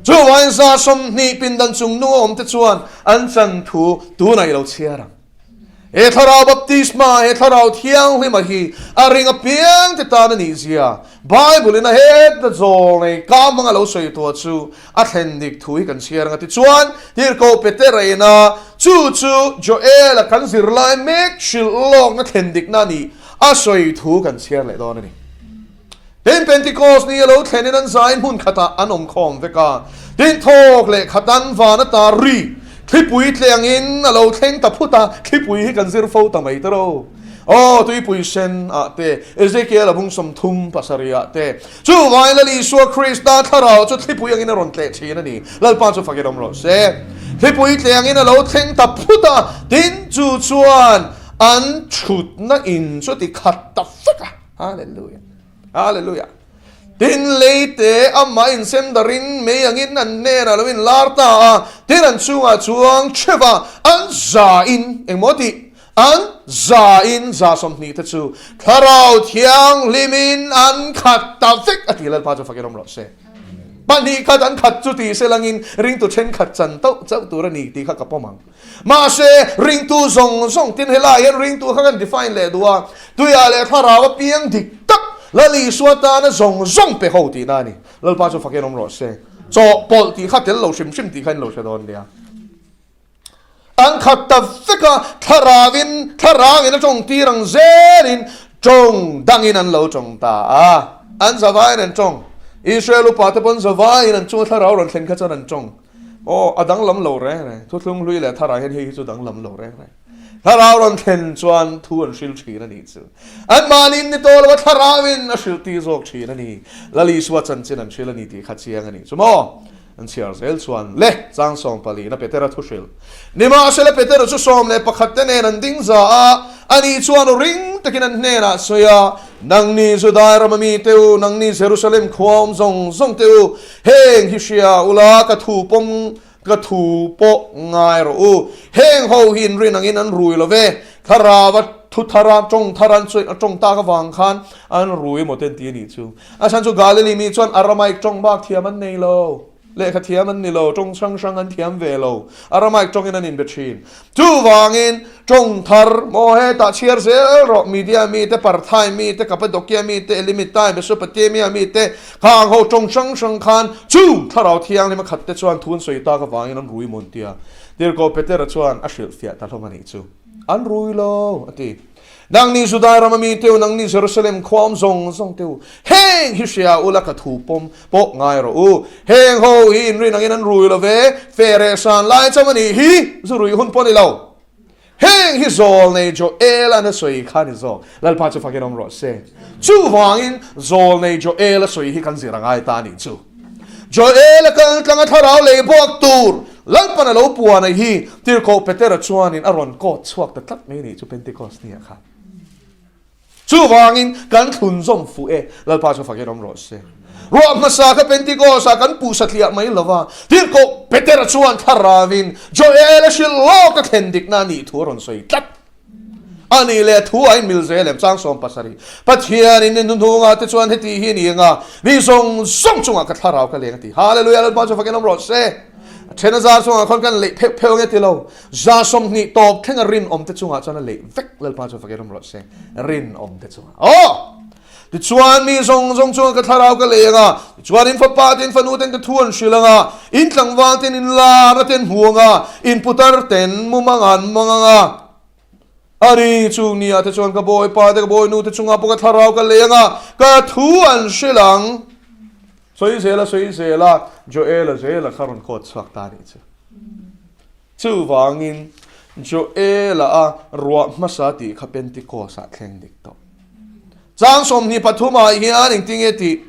Chuvangin 20% pindan chung nung a awmte chuan an chan thu tunah i lo chhiar ang. He thlarau baptisma, he thlarau thianghlima hi a ring apiangte tan a nih zia Bible in a heta zawl nei ka hmanga lo sawi tuah chu a thlen dik thu hi kan chhiar ang a. Tichuan, Tirhkoh Petera ina chu chu Joel-a kan zirlai mek hrilh lawkna thlen dikna a nih a sawi thu kan chhiar leh dawn a ni. Tin, Pentecost ni a lo thlenin an zaiin hmun khatah an awm khawm vek a. Tin, thawk leh khatan van ata ri thlipui tle angin a lo thleng ta phut a, thlipui hi kan zir fo ta mai ta ro. Aw, tuipui sen ah te, Ezekiel a bung 37 ah te, chuvangin Lal Isua Krista thlarau chu thlipui angin a rawn tleh thin a ni. Lalpa chu fakin awm rawh se. Thlipui tle angin a lo thleng ta phut a, tin chu chuan an thutna in chu ti khat ta vek a. Hallelujah! Hallelujah! Tin, leite amah insem darin mei angin an hnenah lo inlar ta a, tin an chungah chuang theuh a, an za in, engmaw tih? An za in 20% te chu Thlarau Thianghlimin an khat ta vek a ti. Lalpa chu fakin awm rawh se. Pahnih khat an khat chu ti se langin ringtu thenkhat chan tauh chauh tur a ni tih kha ka pawm ang. Mahse, ringtu zawng zawng tin helai hian ringtu kha kan define leh duh a, tuiah leh thlarau a piang dik tak Lal Isua tana zawng zawng pe ho tihna a ni. Lalpa chu fakin awm rawh se. Chawhpawlh tih kha tel lo hrim hrim tih kha in lo hre dawn nia. An khat ta vek a, thlarauin thlarangin a tawng tir ang zelin tawng dangin an lo tawng ta a. An zavaiin an tawng. Israel upa te pawn zavaiin an chunga thlarau rawn thlen kha chuan an tawng. Aw, a danglam lo reng reng. Thuthlung hlui leh tharah hian hei hi chu danglam lo reng reng. Thlarau rawn thlen chuan thu an hril thin a nih chu. Anmahniin ni tawh lo a thlarauin a hrilh tir zawk thin a ni. Lal Isua chanchin an hril a ni tih kha chiang a nih chu maw? An chhiar zel chuan le chang sawm paliin a Petera thu hrilh. Nimahsela Petera chu 11 te nen an ding za a, ani chuan ring takin an hnenah sawi a, Nangni Judai rama mi te u, nangni Jerusalem khua awm zawng zawng te u, heng hi hria ula ka thu pawm ka thu pawh ngai rawh u. Heng ho hi inrin angin an rui lo ve, thlarau a thu thar a, tawng thar an chuai a tawng tak avang khan an rui emaw te an ti a nih chu. A chhan chu Galili mi chuan Aramaic tawng bak thiam an nei lo, lehkha thiam an ni lo, tawng hrang hrang an thiam ve lo, Aramaic tawngin an inbe thin. Chuvangin tawng thar maw hetah chhiar zel rawh, Media mite, Parthai mite, Kapadokia mite, Elimitai, Mesopotamia mite, khang ho tawng hrang hrang khan chung Thlarau Thianghlim a khat te chuan thu an sawi tak avangin an rui mawn tia Tirhkoh Petera chuan a hrilhfiah ta hlawm a nih chu. An rui lo, a ti. Nangni Judai rama mi te u, nangni Jerusalem khua awm zawng zawng te u, heng hi hria ula ka thu pawm pawh ngai rawh u. Heng ho hi inrin angin an rui lo ve, fe reh hran lai chauh a nih hi, zu rui hun pawh a ni lo. Heng hi zawl nei Joel-a na sawi kha a ni zawk. Lalpa chu fakin awm rawh se. Chuvangin zawl nei Joel-a sawi hi kan zir a ngai ta a nih chu. Joel-a kal tlanga thlarau lei buak tur Lalpan a lo puan a hi Tirhkoh Petera chuanin a rawn kawt chhuak ta tlat mai nih chu Pentecost ni ah khan. Chuvangin kan thlunzawm fuh e, Lalpa chu fakin awm rawh se. Ruah hmasa kha Pentikos-ah kan puh satliah mai lo va, Tirhkoh Petera chuan thlarauin Joel-a hrilh lawk a thlen dikna a nih thu a rawn sawi tlat. A nih leh thu a inmil zel em? Chang 70. Pathianin ni hnuhnungah te chuan heti hi a ni anga, mi zawng zawng chungah ka thlarau ka leng a ti. Hallelujah! Lalpa chu fakin awm rawh se. A then a zar chungah khawn kan leih pheuh pheuh ange ti lo. 20 tawp thlenga rinawm te chungah chuan a leih vek. Lalpa chu fakin awm rawh se. Rinawm te chungah. Aw! Tichuan mi zawng zawng chungah ka thlarau ka lei anga, tichuan in fapa te in fanu ten ka thu an hrilh anga, in tlangval ten in lar ten hmu anga, in putar ten mumang an mang anga. A ni, chung ni ah te chuan ka bawipa te ka bawinu te chungah pawh ka thlarau ka lei anga, ka thu an hrilh ang. Sawi zel a sawi zel a, Joel-a zela kha rawn kawt chhuak ta nih chu. Chuvangin, Joel-a a ruah hmasa tih kha Pentecost-ah thleng dik tawh. Chang 23 ah hian engtinge tih?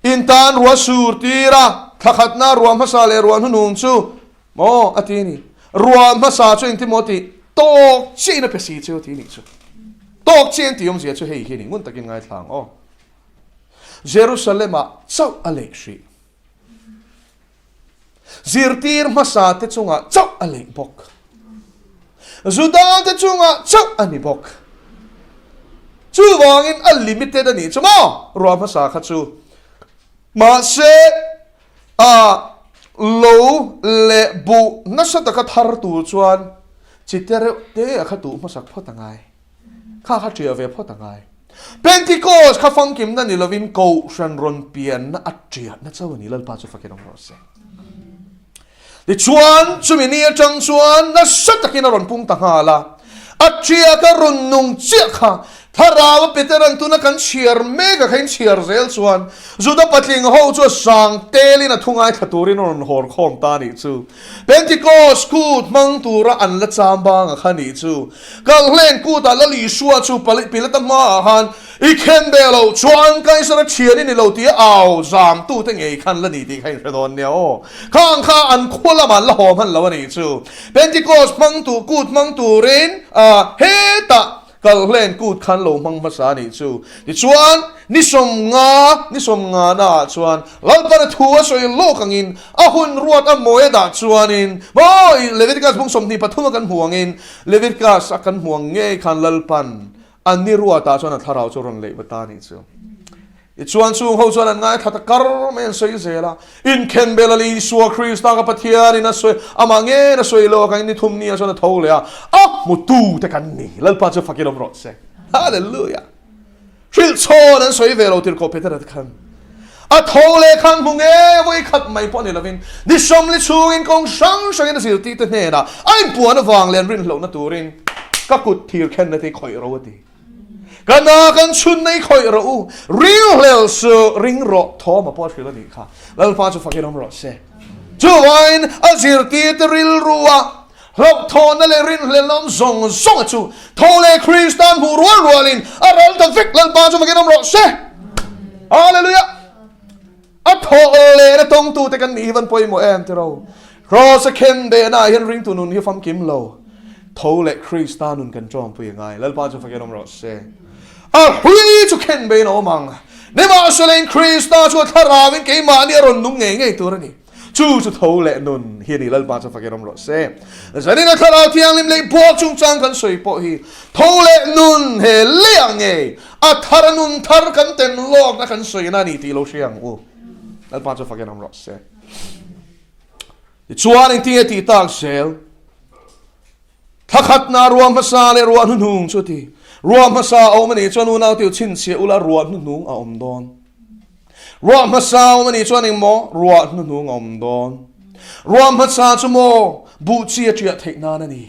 In tan ruah sur tir a, thla khatna ruah hmasa leh ruah hnuhnung chu maw a ti a ni. Ruah hmasa chu engtin maw tih? Tawk chiahin a pe si chu a ti nih chu. Tawk chiahin tih awmzia chu hei hi a ni, ngun takin ngaithla ang aw. Jerusalem-ah chauh a leh hrih. Zirtir hmasa te chungah chauh a leih bawk. Juda te chungah chauh a ni bawk. Chuvangin a limited a nih chu maw? Ruah hmasa kha chu. Mahse, a lo leh buh nasa taka thar tur chuan chi te reuh te a kha tuh hmasak phawt a ngai. Kha kha ṭiah ve phawt a ngai. Pentikos kha famkimna ni lovin Kohhran rawn pianna a ṭiahna chauh a ni, Lalpa chu fakin awm rawh se. Tichuan, chumi ni aṭang chuan nasa takin a rawn pung ta nghal a. A ṭiak a rawn nung chiah kha Thlarau a Petera'n tuna kan chhiar mek a kha in chhiar zel chuan Juda patling ho chu a sang telin a thu ngaithla turin a rawn hawr khawm ta a nih chu. Pentikos kut hmang tura an la cham bang a kha nih chu. Kalhlen kutah Lal Isua chu Pilata hmaah khan, I khen be lo, chuan Kaisara thian i ni lo tia au zamtute ngei khan la ni tih kha inhre dawn nia aw. Khang kha an khua lamah an la haw hman lo a nih chu. Pentikos hmang tu, kut hmang turin hetah Kalhlen kut khan lo hmang hmasa a nih chu. Tichuan, ni 50, ni 50 naah chuan Lalpana thu a sawi lawk angin a hun ruat a mawi a dah chuanin, mawi Leviticus bung 23 a kan hmu angin, Leviticus a kan hmu ang ngei khan Lalpan a ni ruatah chuan a thlarau chu a rawn leih va ta a nih chu. Tichuan chung ho chuan an ngaithla ta kar mai an sawi zel a, Inkhenbel a Isua Krista ka Pathianin a sawi, amah ngeiin a sawi lo a kan ni thum nia chuan a tho leh a, a hmutu te kan ni. Lalpa chu fakin awm rawh se. Hallelujah! Hrilh chhawn an sawi ve lo tirhkoh Petera te khan. A tho leh khan hmu ngei a vawi khat mai pawh ni lovin ni 40 chhungin kawng hrang hrangin a zirtirte hnenah a inpuan avang leh an rinhlauhna turin ka kut thir khenna te i khawih ro a ti. Ka na kan chhun nei khawih rawh u, ring hlel suh, ring rawh, thawm a pawh a hrilh a nih kha. Lalpa chu fakin awm rawh se. Chuvangin a zirtirte rilru a hlauhthawnna leh rinhlelna awm zawng zawng a chu tho leh Kristan hmuh rual rualin a ral ta vek. Lalpa chu fakin awm rawh se. Hallelujah! A thawh lehna tawngtute kan nih hi van pawimawh em tiro? Kraws a khen behnaah hian ringtu nun hi famkim lo. Tho leh Krista nun kan tawngpui a ngai. Lalpa chu fakin awm rawh se. A hlui chu khen behin a awm ang. Nimahselain Krista chu a thlarauin keimahni a rawn nung ngei ngei tur a ni. Chu chu tho leh nun hi a ni. Lalpa chu fakin awm rawh se. Zanin a thlarau thianghlim leh buak chungchang kan sawi pawh hi tho leh nun he leiah ngei A thar a nun thar kan tem lawkna kan sawina a ni tih lo hria ang u. Lalpa chu fakin awm rawh se. Tichuan engtinge tih tak zel? Thla khatna ruah hmasa leh ruah hnuhnung chu ti. Ruah hmasa a awm a nih chuan unau tiu chhinchhiah ula ruah hnuhnung a awm dawn. Ruah hmasa a awm a nih chuan engmaw ruah hnuhnung a awm dawn. Ruah hmasa chu maw buh chi a ṭiah theih nan a ni.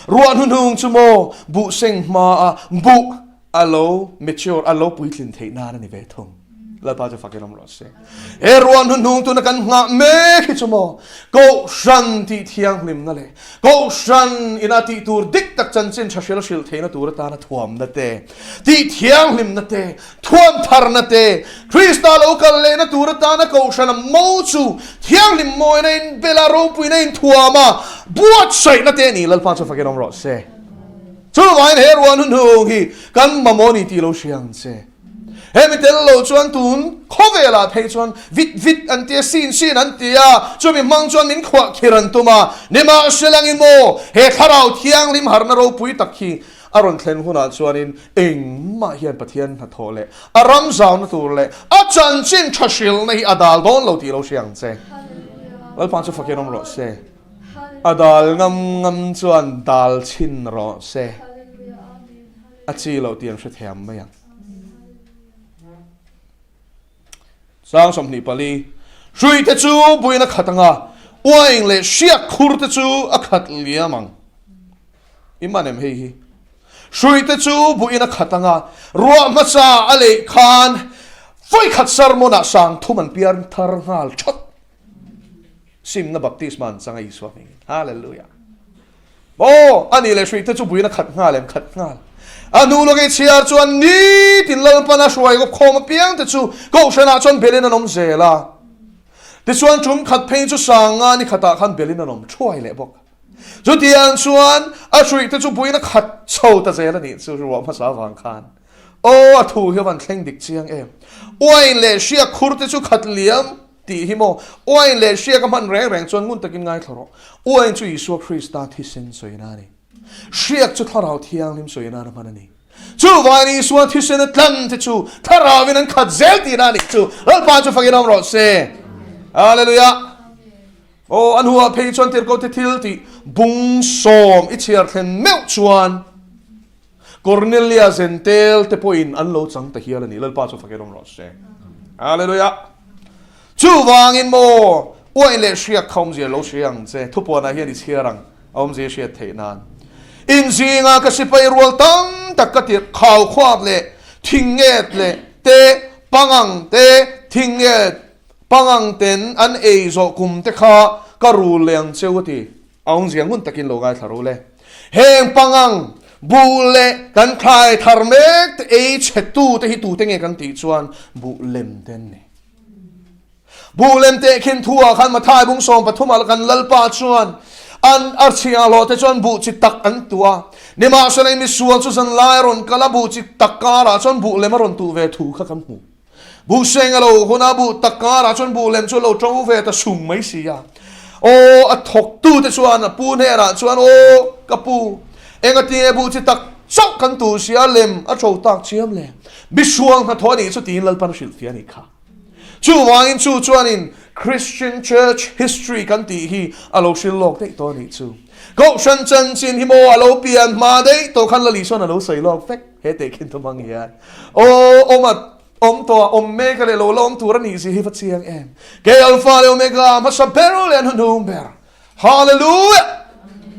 Ruah hnuhnung chu maw buh seng hma a buh A lo mature, a lo puitlin theih nan a ni ve thung. Lalpa chu fakin awm rawh se. He ruah hnuhnung tuna kan nghah mek hi chu maw Kohhran tih thianghlimna leh Kohhran ina tih tur dik tak chanchin tha hril hrilh theihna tur atana thuamna te, tih thianghlimna te, thuam tharna te, Krista lo kal lehna tur atana Kohhrana mo chu thianghlim mawina inbela ropuina inthuama buatsaihna te a ni. Lalpa chu fakin awm rawh se. Chuvangin he ruah hnuhnung hi kan mamawh a ni tih lo hria ang che. Hemi tel lo chuan tun khawvelah phei chuan vit vit an ti a, sin sin an ti a, chumi hmang chuan min khuah khir an tum a. Nimahselangin maw, he Thlarau Thianghlim harhna ropui tak hi a rawn thlen hunah chuanin engmah hian Pathian hnathawh leh a ram zauna tur leh a chanchin tha hrilhna hi a dal dawn lo tih lo hria ang che. Lalpa chu fakin awm rawh se. A dal ngam ngam chuan dal chhin rawh se. A chi loh tih an hrethiam mai ang. Sang 24, Hruite chu buin a khat ang a, uaing leh hriak khur te chu a khat liam ang. I man em hei hi? Hruite chu buin a khat ang a, ruah hmasa a leih khan vawikhat sermon ah 3000 an piar thar nghal thawt. Simna baptisma an chang a Isua hmingin. Hallelujah. Aw, a nih leh hruih te chu buin a khat nghal em? Khat nghal. A hnu lawk i chhiar chuan nitin Lalpan a hruai kawp khawm apiang te chu Kohhranah chuan belin an awm zel a. Tichuan tum khat phei chu sanga ni khatah khan belin an awm thuai leh bawk. Chutiang chuan a hruih te chu buin a khat chho ta zel a nih chu ruah hmasa avang khan. Aw, a thu hi a van thleng dik chiang em? Uain leh hriak khur te chu khat liam Tih hi maw? Uain leh hriak a hman reng reng chuan ngun takin ngaithla rawh. Uain chu Isua Krista thisen sawina a ni. Hriak chu Thlarau Thianghlim sawina a hman a ni. Chuvangin Isua thisen a tlan te chu Thlarauin an khat zel tihna a nih chu. Lalpa chu fakin awm rawh se. Hallelujah. Aw, a hnuah phei chuan tirhkohte thil tih bung sawm i chhiar thlen meuh chuan Kornelia Zentel te pawhin an lo chang ta hial a ni. Lalpa chu fakin awm rawh se. Hallelujah. Chuvangin maw, uain leh hriak kha awmzia lo hria ang che. Thupuanah hian i chhiar ang, a awmzia i hriat theih nan. In zinga ka sipai rual tam tak ka tirh khau khuap leh thingnget leh te, pangang te, thingnget pangang ten an ei zawh kum te kha ka rul leh ang cheu a ti. A awmzia ngun takin lo ngaithla ro le. Heng pangang, buh leh kan thlai thar mek te ei chhe tu te hi tute nge kan tih chuan buh lem te an ni. Buh lem teh khin thu ah khan Mathai bung 13 ah kan Lalpa chuan an a chhiahhlawh te chuan buh chi tak an tuh a. Nimahsela i misual chu zanlai a rawn kal a, buh chi tak karah chuan buh lem a rawn tuh ve thu kha kan hmu. Buh seng a lo hun a, buh tak karah chuan buh lem chu a lo ṭo ve ta sung mai si a. Aw, a thawktute chuan a pu hnenah chuan, Aw, ka pu, engatinge buh chi tak chauh kan tu si a, lem a ṭo tak chiam le? Misual hnathawh a nih chu tiin Lalpan a hrilhfiah a nih kha. Chuvangin chu chuanin Christian Church History kan tih hi a lo hrilh lawk daih tawh a nih chu. Kohhran chanchin hi maw a lo pian hma daih tawh khan Lali chuan a lo sawi lawk vek. He teh khin thum ang hian aw awm a awm tawh a awm mek a leh lo la awm tur a nih zia hi va chiang em. Kei Alpha leh Omega hmasa ber leh an hnuhnung ber. Hallelujah!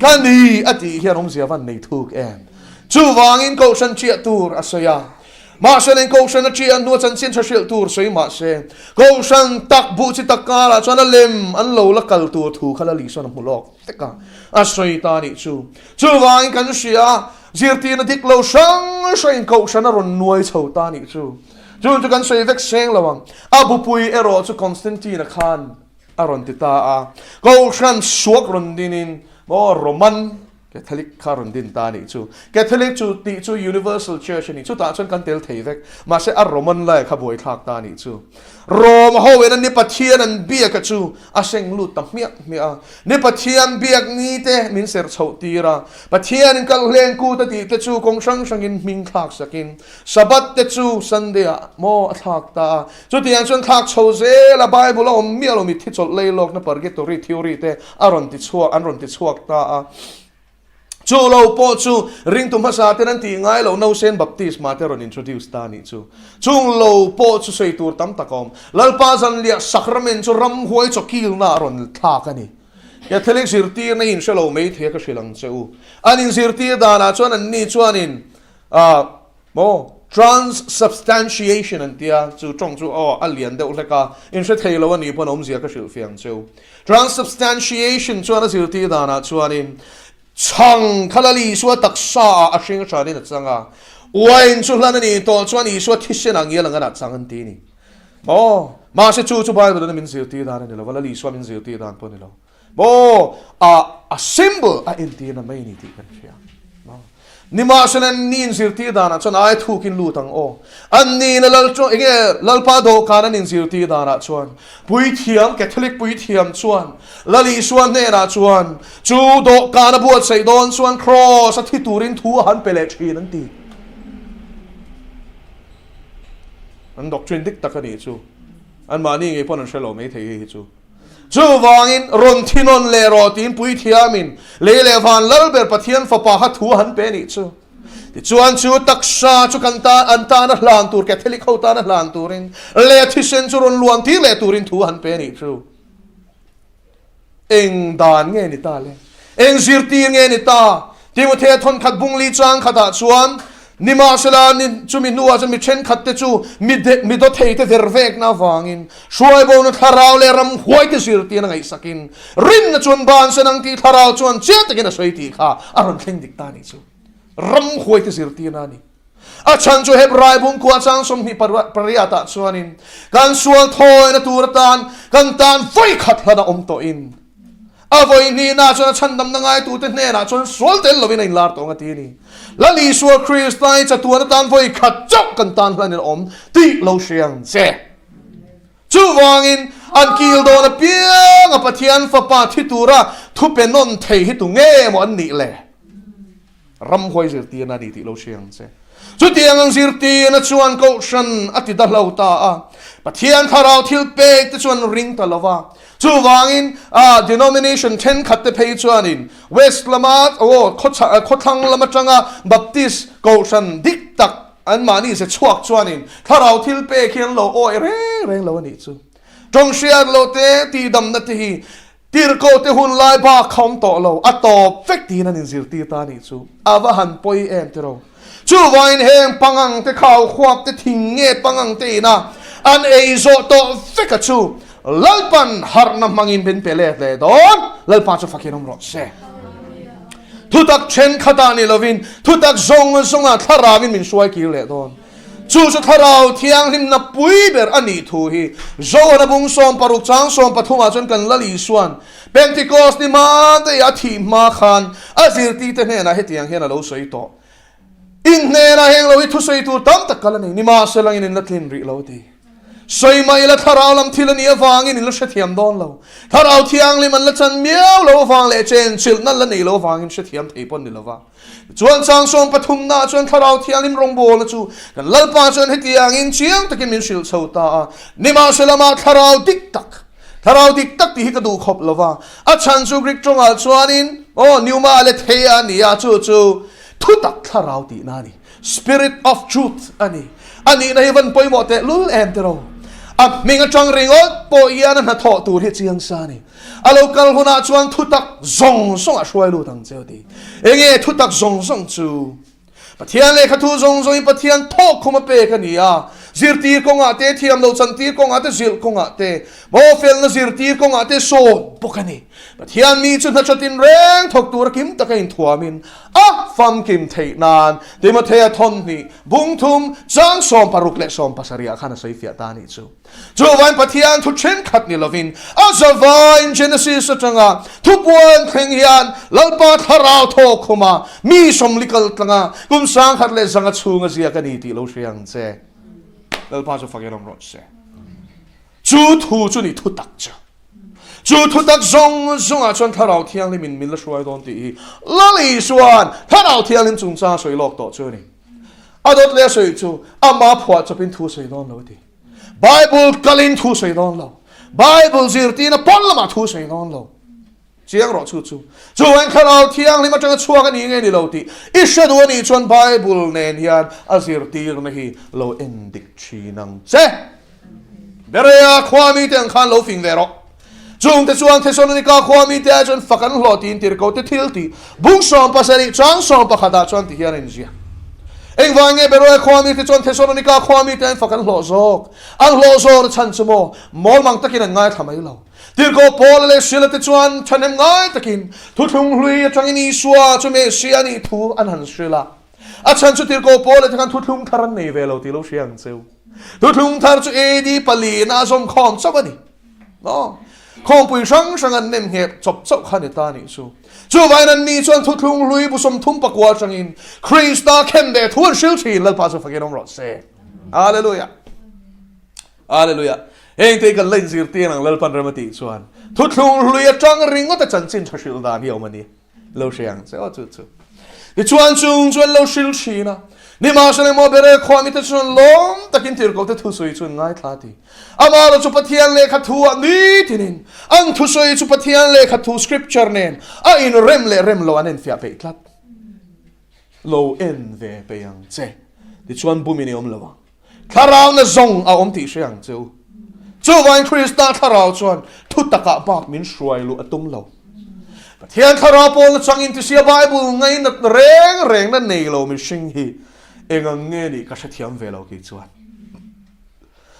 Ka ni a tih hian awmzia van nei thuk em. Chuvangin Kohhran chiah tur a sawi a. Mahse leng Kohhran a chiah hnua chanchin tha hrilh tur sawi mahse Kohhran tak buh chi tak karah chuan a lem an lo la kal tur thu kha Lali sawn a hmu lawk vek a, a sawi ta nih chu. Chuvangin kan hria a, Zirtirna dik lo hrang hrangin Kohhran a rawn nuai chho ta nih chu. Chun chu kan sawi vek seng lo ang. A bupui erawh chu Constantine-a khan a rawn ti ta a. Kohhran suak rawn dinin maw Roman Catholic kha rawn din ta nih chu. Catholic chu tih chu Universal Church a ni. Chutah chuan kan tel thei vek. Mahse a Roman lai kha buaithlak ta nih chu. Rome ho in a ni Pathian an biak a chu a seng lut ta hmiah hmiah a. Ni Pathian biak ni te min serh chhoh tir a. Pathian in kal hlen kut a tih te chu kawng hrang hrang in hming thlak sak in Sabbath te chu Sunday ah maw a thlak ta a. Chutiang chuan thlak chho zel a Bible a awm miah lo mitthi chawlh lei lawkna purgatory theory te a rawn ti chhuak an rawn ti chhuak ta a. Chu lo pawh chu ringtu hmasa ten an tih ngai loh Nausen Baptisma te rawn introduce ta nih chu. Chung lo pawh chu sawi tur tam tak a awm. Lalpa zanliah sacrament chu ramhuai chawkilna a rawn thlak a ni. Catholic zirtirna hi in hre lo mai thei a ka hrilh ang che u. An inzirtir danah chuan anni chuanin ah maw transubstantiation an tia, chu tawng chu aw a lian deuh hlek a, in hre thei lo a nih pawn awmzia ka hrilh fiang cheu. Transubstantiation chuan a zirtir danah chuanin chhang kha Lal Isua taksa ah a hring hranin a chang a, wine chu hlan a nih tawh chuan Isua thisen ah ngial ang a dah chang an ti a ni. Maw? Mahse chu chu Bible in a min zirtir dan a ni lo va, Lal Isua min zirtir dan pawh a ni lo. Maw? A a symbol a entirna mai a ni tih kan hria. Maw? Nimahsela an ni inzirtir danah chuan ai thukin lut ang aw. An nihna lal chu enge Lalpa dawhkan an inzirtir danah chuan Puithiam, Catholic puithiam chuan Lal Isua hnenah chuan chu dawhkan a buatsaih dawn chuan Kraws a thi turin thu a han pe leh thin an ti. An doctrine dik tak a nih chu. Anmahni ngei pawn an hre lo maithei hei hi chu. Chuvangin, rawn thi nawn leh rawh tiin puithiamin lei leh van Lalber Pathian Fapa kha thu a han pe a nih chu. Tichuan chu taksa chu kan tan an tana hlan tur Catholic ho tana hlan turin leh thisen chu rawn luan tir leh turin thu a han pe a nih chu. Eng dan nge ni ta le? Eng zirtir nge ni ta? Timothea thawnkhat bungli chang khatah chuan, Nimahsela, ni chumi hnuah chuan mi thenkhatte chu mi mi dawtheite vervekna avangin hruaibona thlarau leh ramhuaite zirtir a ngaihsakin rinna chuan bansan ang tih thlarau chuan chiang takin a sawi tih kha a rawn thleng dik ta a nih chu. Ramhuaite zirtirna a ni. A chhan chu Hebrai bungkua chang 20 pariatah chuanin kan sual thawina tur atan kan tan vawikhat hlan a awm tawhin A vawi hnihna chuan a chhandamna ngaitute hnenah chuan sual tel lovin a inlar tawng a ti a ni. Lal Isua Krista hi chatuan atan vawi khat chauh kan tan hlan in a awm tih lo hre ang che. Chuvangin, an kil dawn apiang a Pathian Fapa thi tura thupe nawn thei hi tu nge maw an nih le? Ramhuai zirtirna a ni tih lo hre ang che. Chutiang ang zirtirna chuan Kohhran a ti dahlo ta a, Pathian thlarau thil pek te chuan ring ta lo va. Chuvangin, a denomination thenkhat te phei chuanin West lama, aw, khawthlang lam atanga Baptist Kohhran dik tak anmahni ze chhuak chuanin thlarau thil pek hi an lo awih reng reng lo a nih chu. Tawng hriat loh te, tihdamna te hi Tirhkoh te hun lai bak kha awm tawh lo, a tawp vek tiin an inzirtir ta a nih chu. A va han pawi em tiraw? Chuvangin heng pangang te khau khuap te thing nge pangang te ina an ei zawh tawh vek a chu Lalpan harhna hmangin min pe let leh dawn. Lalpa chu fakin awm rawh se. Thutak thenkhatah ni lovin thutak zawng zawngah thlarauin min hruai kir leh dawn. Chu chu Thlarau Thianghlimna pui ber a nih thu hi Johana bung 16 chang 13 ah chuan kan Lal Isuan Pentecost ni hma daih a thih hma khan a zirtite hnenah hetiang hian a lo sawi tawh. In hnenah heng lo hi thusawi tur tam tak kal a nei, nimahsela in in la tlin rih lo a ti. Sawi mah ila Thlarau lam thil a nih avangin in la hrethiam dawn lo. Thlarau Thianghlim an la chan miau lo avang leh chenchilhna an la nei lo avangin hrethiam thei pawn ni lova. Chuan chang 30 naah chuan Thlarau Thianghlim rawngbawlna chu kan Lalpa chuan hetiangin chiang takin min hrilh chho ta a, Nimahsela mah Thlarau dik tak, Thlarau dik tak tih hi ka duh khawp lo va, a chhan chu Greek tawngah chuanin aw pneuma aletheia a ni a, chu chu thutak Thlarau tihna a ni, Spirit of Truth a ni. A nihna hi van pawimawh teh lul em tiraw? A hming atang ringawt pawh hian a hnathawh tur hi chiang sa a ni. A lo kal hunah chuan thutak zawng zawng a hruai lut ang che ti. Enge thutak zawng zawng chu? Pathian lehkha thu zawng zawngin Pathian thawk khum a pek a ni a. Zirtir kawngah te, thiam lo chantir kawngah te, zilh kawngah te, maw felna zirtir kawngah te sawn bawk a ni. Pathian mi chu hna tha tinreng thawk tura kim taka inthuamin a famkim theih nan Timothea thawnhnih bungthum chang 60 leh 70 ah khan a sawi fiah ta a nih chu. Chuvain Pathian thu thenkhat ni lovin a zavain Genesis atanga thupuan thleng hian Lalpa thlarau thaw khuma mi sawmli kal tlanga kum 1100 chhunga ziak a ni tih lo hria ang che. Lalpa chu fakin awm rawh se. Chu thu chu ni thutak chu. Chu thutak zawng zawngah chuan Thlarau Thianghlimin min la hruai dawn tih hi Lal Isua'n Thlarau Thianghlim chungchang a sawi lawk tawh chu a ni. A dawt leh a sawi chu ama phuah chawpin thu a sawi dawn lo a ti. Bible kalin thu sawi dawn lo. Bible zirtirna pawn lamah thu sawi dawn lo. Chiang rawh chu chu. Chu ang Thlarau Thianghlim atanga chhuak a ni nge ni lo tih i hre duh a nih chuan Bible nen hian a zirtirna hi lo en dik thin ang che. Berea khua mite ang khan lo fing ve rawh. Chungte chuan Thesalonika khua mite ai chuan fak an hlawh tiin tirhkohte thil tih bung 17 chang 11 ah chuan ti hian a inziak. Engvang nge Beroea khua mite chuan Thesalonika khua mite aiin fak an hlawh zawk? An hlawh zawk na chhan chu maw? Mawlmang takin an ngaithla mai lo. Tirhkoh Paula leh Sila te chuan thahnem ngai takin thuthlung hlui atangin Isua chu Messiah a nih thu an han hrilh a. A chhan chu Tirhkoh Paula te khan thuthlung thar an nei ve lo tih lo hria ang cheu. Thuthlung thar chu AD pali na a zawm khawm chauh a ni. No. Khawmpui hrang hrang an nem ngheh chawp chauh kha ni ta nih chu. Chuvangin anni chuan thuthlung hlui bu 39 atangin Krista khem ve thu an hril thin, Lalpa chu fakin awm rawh se. Hallelujah. Hallelujah. Heng te kan la inzirtir ang Lalpan rem a tih chuan thuthlung hlui atang ringawt a chanchin tha hrilh dan hi a awm a ni. Lo hre ang che aw chu chu. Tichuan chung chuan lo hril thin a. Nimahsela emaw Berea khua mite chuan lawm takin tirhkohte thusawi chu an ngaithla ti. Amaherawh chu Pathian lehkha thu ah nitinin an thusawi chu Pathian lehkha thu scripture nen a inrem leh rem lo an enfiah peih tlat. Lo en ve peih ang che. Tichuan bumin i awm lo ang. Thlarau na zawng a awm tih hre ang che u. Chuvangin Krista thlarau chuan thu takah bak min hruai luh a tum lo. Pathian thlarau pawl na changin tisia Bible ngainat reng reng na nei lo mihring hi eng ang nge nih ka hrethiam ve lo kei chuan.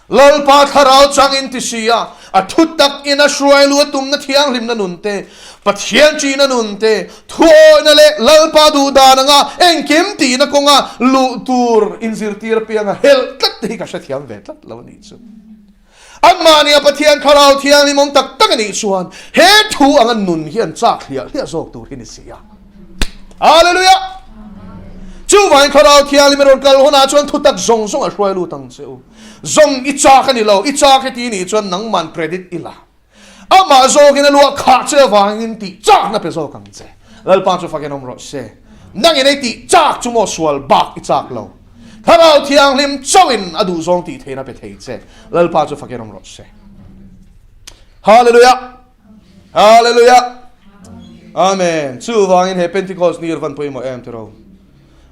Lalpa thlarau changin tisia a thu tak in a hruai luh a tumna thianghlimna nun te, Pathian ṭihna nun te, Thuawihna leh Lalpa duh dan anga engkim tihna kawnga luh tur inzirtir apianga helh tlat te hi ka hrethiam ve tlat lo a nih chu. Anmahnia Pathian Thlarau Thianghlim awm tak tak a nih chuan he thu anga nun hi an chak hliah hliah zawk tur hi ni si a. Hallelujah! Chuvangin Thlarau Thianghlim i rawn kal hunah chuan thutak zawng zawng a hruai lut ang che u. Zawng i chak a ni lo, i chak heti nih chuan nangman credit i la. Amah zawkin a luah khah che avangin tih chakna pe zawk ang che. Lalpa chu fakin awm rawh se. Nangin ei tih chak chu maw sual bak i chak lo. Thlarau Thianghlim chauhin a duhzawng tih theihna pe thei che. Lalpa chu fakin awm rawh se. Hallelujah! Hallelujah! Amen. Chuvangin he Pentecost ni van pawimawh em tiro.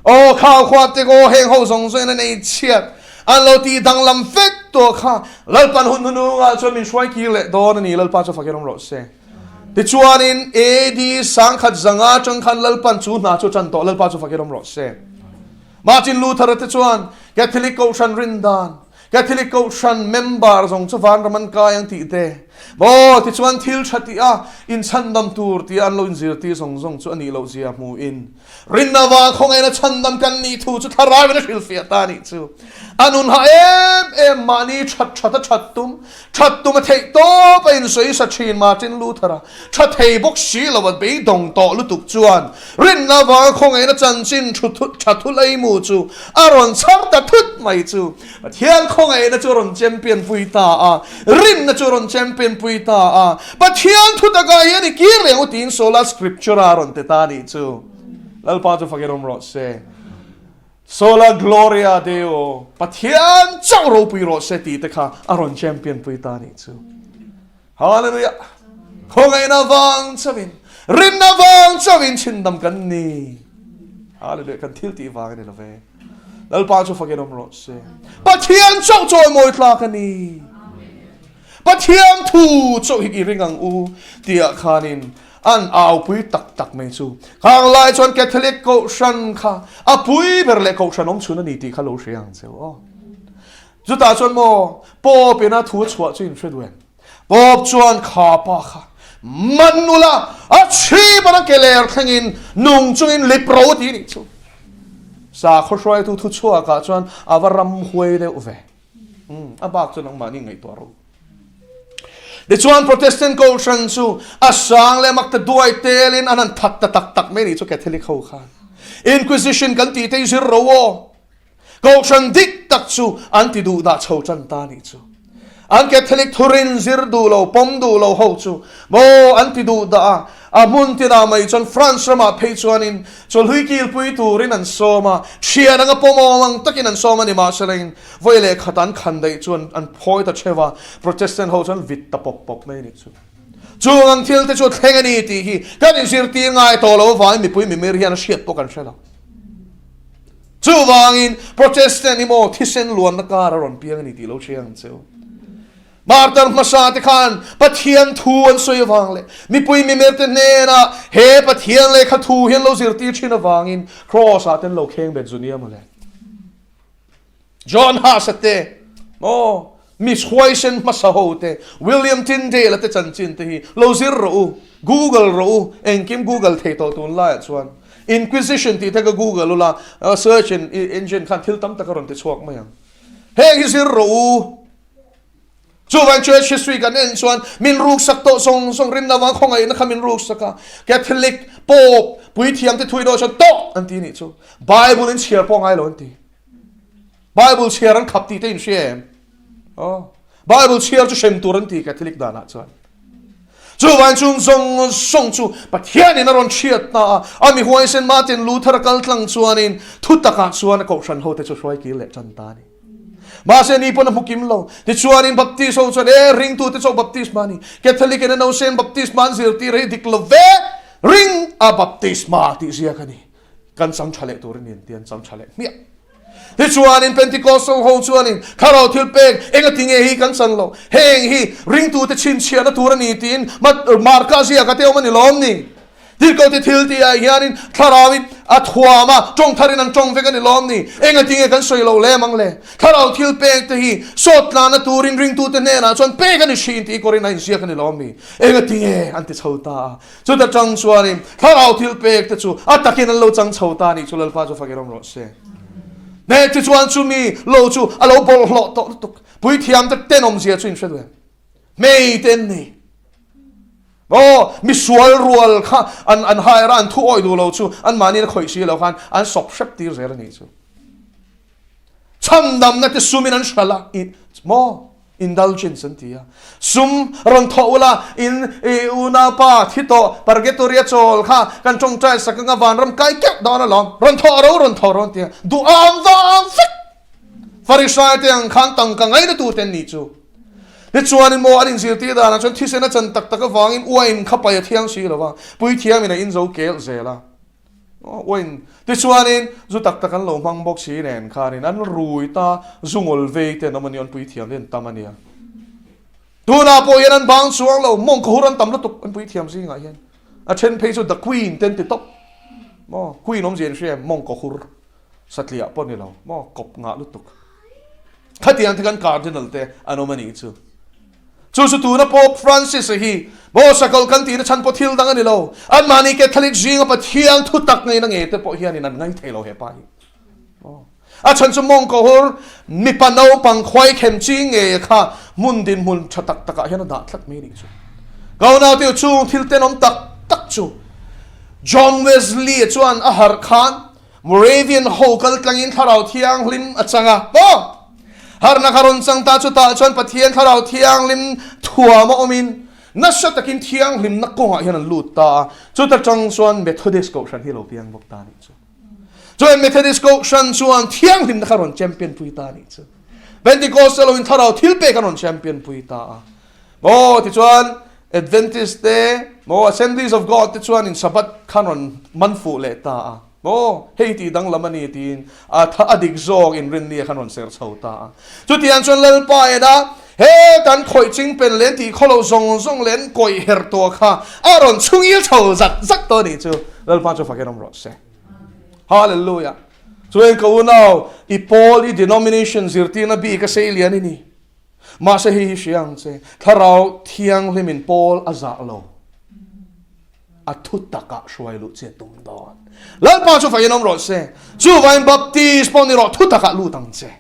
Aw khau khua te aw heng ho zawng zawng in a nei chhiat an lo tih danglam vek tawh kha Lalpan hun hnunungah chuan min hruai kir leh dawn a ni Lalpa chu fakin awm rawh se. Tichuanin AD 1500 atang khan Lalpan chu hna chu a tan tawh Lalpa chu fakin awm rawh se. Martin Luther-a te chuan Catholic Kohhran rindan Catholic Kohhran member zawng chu vanram an kai ang tih te, maw tichuan thil tha tih a inchhandam tur tia an lo inzirtir zawng zawng chu a nih loh zia hmuhin rinna vang khawngaihna chhandam kan nih thu chu thlarauin a hrilhfiah ta a nih chu. A nun ha em em mahni that that a that tum, that tum a theih tawp a insawi sa thin Martin Luther-a tha thei bawk si lo a beidawng tawh lutuk chuan rinna vanga khawngaihna chanchin thu tha thu leimu chu a rawn chhar ta thut mai chu Pathian khawngaihna chu a rawn champion pui ta a, rinna chu a rawn champion pui ta a, Pathian thu takah hian i kir leh ang u tiin Sola Scriptura a rawn ti ta a nih chu. Lalpa chu fakin awm rawh se. Sola Gloria Deo, Pathian chauh ropui rawh se tih te kha a rawn champion pui ta a nih chu. Hallelujah! Khawngaihna vang chauhin, rinna vang chauhin chhindam kan ni. Hallelujah! Kan thil tih vang a ni lo ve. Lalpa chu fakin awm rawh se. Pathian chauh chawimawi tlak a ni. Pathian thu chauh hi i ring ang u tihah khanin an aupui tak tak mai chu. Khang lai chuan Catholic Kohhran kha a pui ber leh Kohhran awm chhun a ni tih kha lo hria ang che u aw. Chutah chuan maw Pope ina thu a chhuah chu in hre duh em? Pope chuan kha pa kha man ula a chhip a ke ler thlengin nung chungin lip ro ti nih chu. Sakhaw hruaitu thu chhuakah chuan a va ram huai deuh ve. Umm a bak chu nangmahni ngaihtuah ro. Tichuan Protestant Kohhran chu a sang leh mak ta duai telin an han that ta tak tak mai nih chu Catholic ho khan. Inquisition kan tih te hi zir ro aw. Kohhran dik tak chu an ti duh dah chho tan ta nih chu. An Catholic thurin zir duh lo, pawm duh lo ho chu maw an ti duh dah a. A hmun tinah mai chuan France ramah phei chuanin chawlhui kilpui turin an sawm a, thian anga pawm awm ang takin an sawm a ni. Mahselain vawi leh khat an khan daih chuan an phawi ta theuh a, Protestant ho chuan vit ta pawp pawp mai a nih chu. Chung ang thil te chu thleng a ni tih hi kan inzirtir ngai tawh lo avangin mipui mimir hian a hriat pawh kan hre lo. Chuvangin Protestant hi maw thisen luanna kar a rawn piang a ni tih lo hria ang che u. Martar hmasa te khan Pathian thu an sawi avang leh mipui mimerte hnenah he Pathian lehkha thu hi an lo zirtir thin avangin Kraws ah te an lo kheng bet zu nia mawle. John Huss-a te, maw Miss Huaisen hmasa ho te, William Tyndale-a te chanchin te hi lo zir rawh u, Google rawh u, engkim Google thei tawh tun laiah chuan. Inquisition tih te ka Google ula, search engine khan thil tam tak a rawn ti chhuak mai ang. Heng hi zir rawh u. Chuvang Church history kan en chuan min ruksak tawh zawng zawng rinna vang khawngaihna kha min ruksak a, Catholic, Pope, puithiam te thuidaw chuan tawh an ti nih chu. Bible in chhiar pawh ngai lo an ti. Bible chhiar an khap tih te in hria em? Aw. Bible chhiar chu hrem tur an ti Catholic danah chuan. Chuvang chung zawng zawng chu Pathianin a rawn hriat ta a, a mi huaisen Martin Luther a kal tlang chuanin thu takah chuan a kohhran hote chu hruai kir leh tan ta a ni. Mahse ni pawn a hmu kim lo. Tichuanin Baptist ho chuan, E, ringtute chauh baptisma a ni. Catholic in a nausen baptisma an zirtir hi dik lo ve, ring a baptisma tih ziak a ni. Kan chang tha leh tur a ni an ti, an chang tha leh hmiah. Tichuanin Pentecostal ho chuanin thlarau thil pek engati nge hi kan chan lo, heng hi ringtute chhinchhiahna tur a ni tiin Marka ziaka te awm a ni lawm ni? Tirhkohte thil tih ah hianin thlarauin a thuam a, tawng tharin an tawng vek a ni lawm ni? Engati nge kan sawi lo lem ang le? Thlarau thil pek te hi sawt tlana turin ringtute hnenah chuan pek a ni hrin tih kawrin a inziak a ni lawm ni? Engati nge an ti chho ta a? Chuta tang chuanin thlarau thil pek te chu a takin an lo chang chho ta a nih chu Lalpa chu fakin awm rawh se. Hnek te chuan chumi lo chu a lo bawlhhlawh tawh lutuk. Puithiam te tenawmzia chu in hre duh em? Hmei te an ni. Aw, misual rual kha an an hire a, an thu awih duh lo chu anmahniin a khawih si lo khan an sawp hrep tir zel a nih chu. Chhandamna te sumin an hralh a, i maw? Indulgence an ti a. Sum rawn thawh ula, in i unaupa thi tawh purgatory a chawl kha kan tawngtai sak anga vanram kai keuh dawn alawm. Rawn thawh ro, rawn thawh ro an ti a. Duham vang vek! Farisai te ang khan tangka ngaina tur te an nih chu. Tichuanin maw an inzirtir danah chuan thisen a chan tak tak avangin uain kha pai a thiang si lo va, puithiamin a inzo kel zel a. Uain tichuanin zu tak tak an lo hmang bawk si nen khanin an rui ta zu ngawl vei te an awm a nia, an puithiam te an tam a nia. Tunah pawh hian an bang chuang lo, mawng ka hur an tam lutuk an puithiam zingah hian. A then phei chu the queen te an ti tawp. Maw queen awmzia in hria em? Mawng ka hur. Satliah pawh ni lo maw kawp ngah lutuk. Khatiang te kan cardinal te an awm a nih chu. Chu chu tuna Pope Francis a hi maw sakawlh kan tihna chhan pawh thil dang a ni lo. Anmahni Catholic zinga Pathian thu tak ngaihna nge te pawh hianin an ngai thei lo he pa hi. Maw a chhan chu mawngkawhur mipa naupang khuaikhem chi ngei kha hmun dinhmun tha tak takah hian a dah tlat mai a nih chu. Ka unaute chung thil tenawm tak tak chu John Wesley-a chuan a harh khan Moravian ho kal tlangin Thlarau Thianghlim a chang a, maw? Harhna kha rawn chang ta, chutah chuan Pathian Thlarau Thianghlim thuam a awmin nasa takin thianghlimna kawngah hian an lut ta a, chuta tang chuan Methodist Kohhran hi a lo piang bawk ta a nih chu. Chuan Methodist Kohhran chuan thianghlimna kha rawn champion pui ta a nih chu. Pentecostal loin Thlarau thilpek an rawn champion pui ta a. Maw tichuan Adventist te maw Assemblies of God te chuanin Sabbath khan rawn man fuh leh ta a, maw hei tih danglam a ni tiin a tha a dik zawk inrinni a khan rawn ser chho ta a. Chutiang chuan Lalpa ena he kan khawih ching pen leh tih khawlo zawng zawng leh an kawih her tawh kha a rawn chhungil chho zak zak tawh a nih chu. Lalpa chu fakin awm rawh se. Hallelujah. Chuan ka unau i pawl i denomination zirtirna bik a sei lian i ni. Mahse hei hi hria ang che, Thlarau Thianghlimin Paul a zah lo, a thu takah hruai luh che tum dawn. Lalpa chu fakin awm rawh se. Chuvangin Baptist pawh ni rawh, thu takah lut ang che.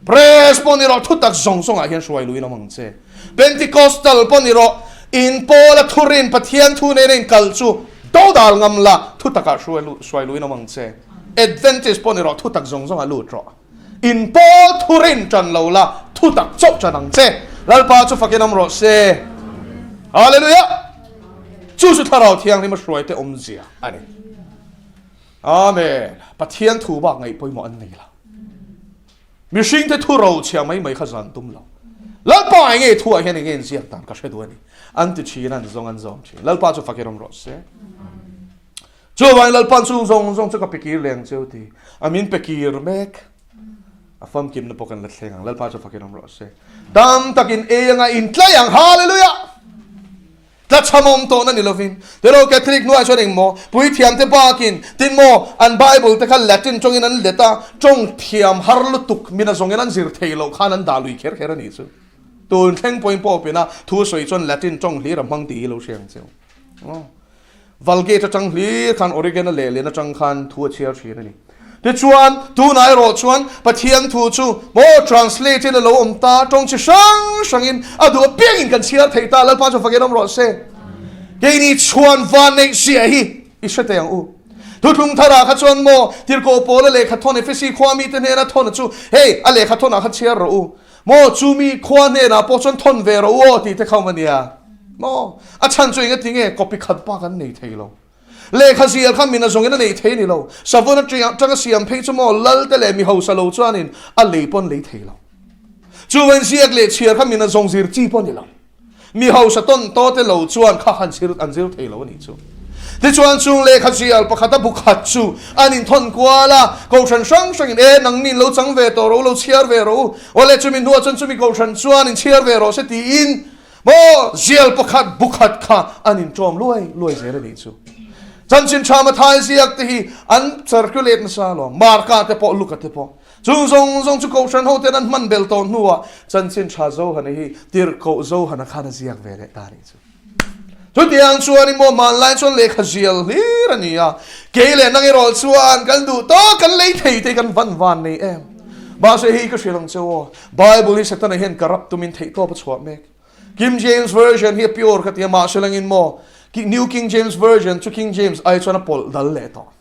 Pres pawh ni rawh, thu tak zawng zawngah hian hruai luhin awm ang che. Pentecostal pawh ni rawh, in Paul a thurin Pathian thu nena in kal chu dodal ngam la, thu takah hruai luhin awm ang che. Adventist pawh ni rawh, thu tak zawng zawngah lut rawh. In pawl thurin ṭan lo la, thutak chauh ṭan ang che. Lalpa chu fakin awm rawh se. Hallelujah! Chu chu Thlarau Thianghlim a hruaite awmzia a ni. Amen. Pathian thu bak ngaih pawimawh an nei lo. Mihringte thu ro chhia mai mai kha zan tum lo. Lalpa eng nge thuah hian eng nge inziak dan ka hre duh a ni. An ti ṭhin, an zawng an zawm ṭhin. Lalpa chu fakin awm rawh se. Chuvangin Lalpa'n chung zawng zawng chu ka pe kir leng cheu ti a min pe kir mek. A famkimna pawh kan la thleng ang. Lalpa chu fakin awm rawh se. Tam takin ei anga in tlai ang. Hallelujah! Tlachhamawm tawhna ni lovin. Tilo Catholic hnuaiah chuan engmaw puithiamte bakin tin maw an Bible te kha Latin tawngin an let a, tawng thiam har lutuk min a zawngin an zir thei loh khan an dah lui kher kher a nih chu. Tun thleng pawhin pawh pina thu sawi chuan Latin tawng hlir a hmang tih hi lo hria ang cheu. Vulgate atang hlir khan Origen-a leh Lin atang khan thu a chhiar thin a ni. Tichuan, tunah erawh chuan Pathian thu chu maw translate in a lo awm ta, tawng chi hrang hrangin a duh apiangin kan chhiar thei ta, Lalpa chu fakin awm rawh se. Keini chhuan van neih zia hi i hre teh ang u. Thuthlung tharah kha chuan maw Tirhkoh Paula lehkha thawn Efesi khua mite hnena thawn chu hei a lehkha thawnah kha chhiar rawh u. Maw chu mi khua hnenah pawh chuan thawn ve rawh u aw tih te kha awm a nia. Maw a chhan chu engati nge copy khat bak an nei thei lo. Lehkha zial kha min a zawngin a nei thei a ni lo. Savun atanga siam phei chu maw lal te leh mi hausa lo chuanin a lei pawn lei thei lo. Chuvain ziak leh chhiar kha min a zawng zir chi pawh a ni lo. Mi hausa tawn taw te lo chuan kha han zir an zir thei lo a nih chu. Tichuan chung lehkha zial pakhata bu khat chu an inthawn kual a, kohhran hrang hrangin e nangni in lo chang ve tawh rawh u, lo chhiar ve rawh u, awle chumi hnuah chuan chumi kohhran chuan in chhiar ve rawh se tiin Maw zial pakhat bu khat kha an inṭawm luai luai zel a nih chu. Chanchin ṭha Mathai ziak te hi an circulate nasa alawm, Marka te pawh Luka te pawh. Chung zawng zawng chu Kohhran ho ten an hman bel tawh hnuah Chanchin ṭha Johana hi Tirhkoh Johana khan a ziak ve leh ta a nih chu. Chutiang chuan i maw hmanlai chuan lehkha zial hlir a ni a, kei leh nang erawh chuan kan duh tawk kan lei thei te kan van van nei em. Mahse hei ka hrilh ang che aw, Bible hi Setana hian corrupt tumin theihtawp a chhuah mek. King James Version hi a pure ka ti a, mahse langin maw New King James Version chu King James ai chuan a pawlh dal leh tawh.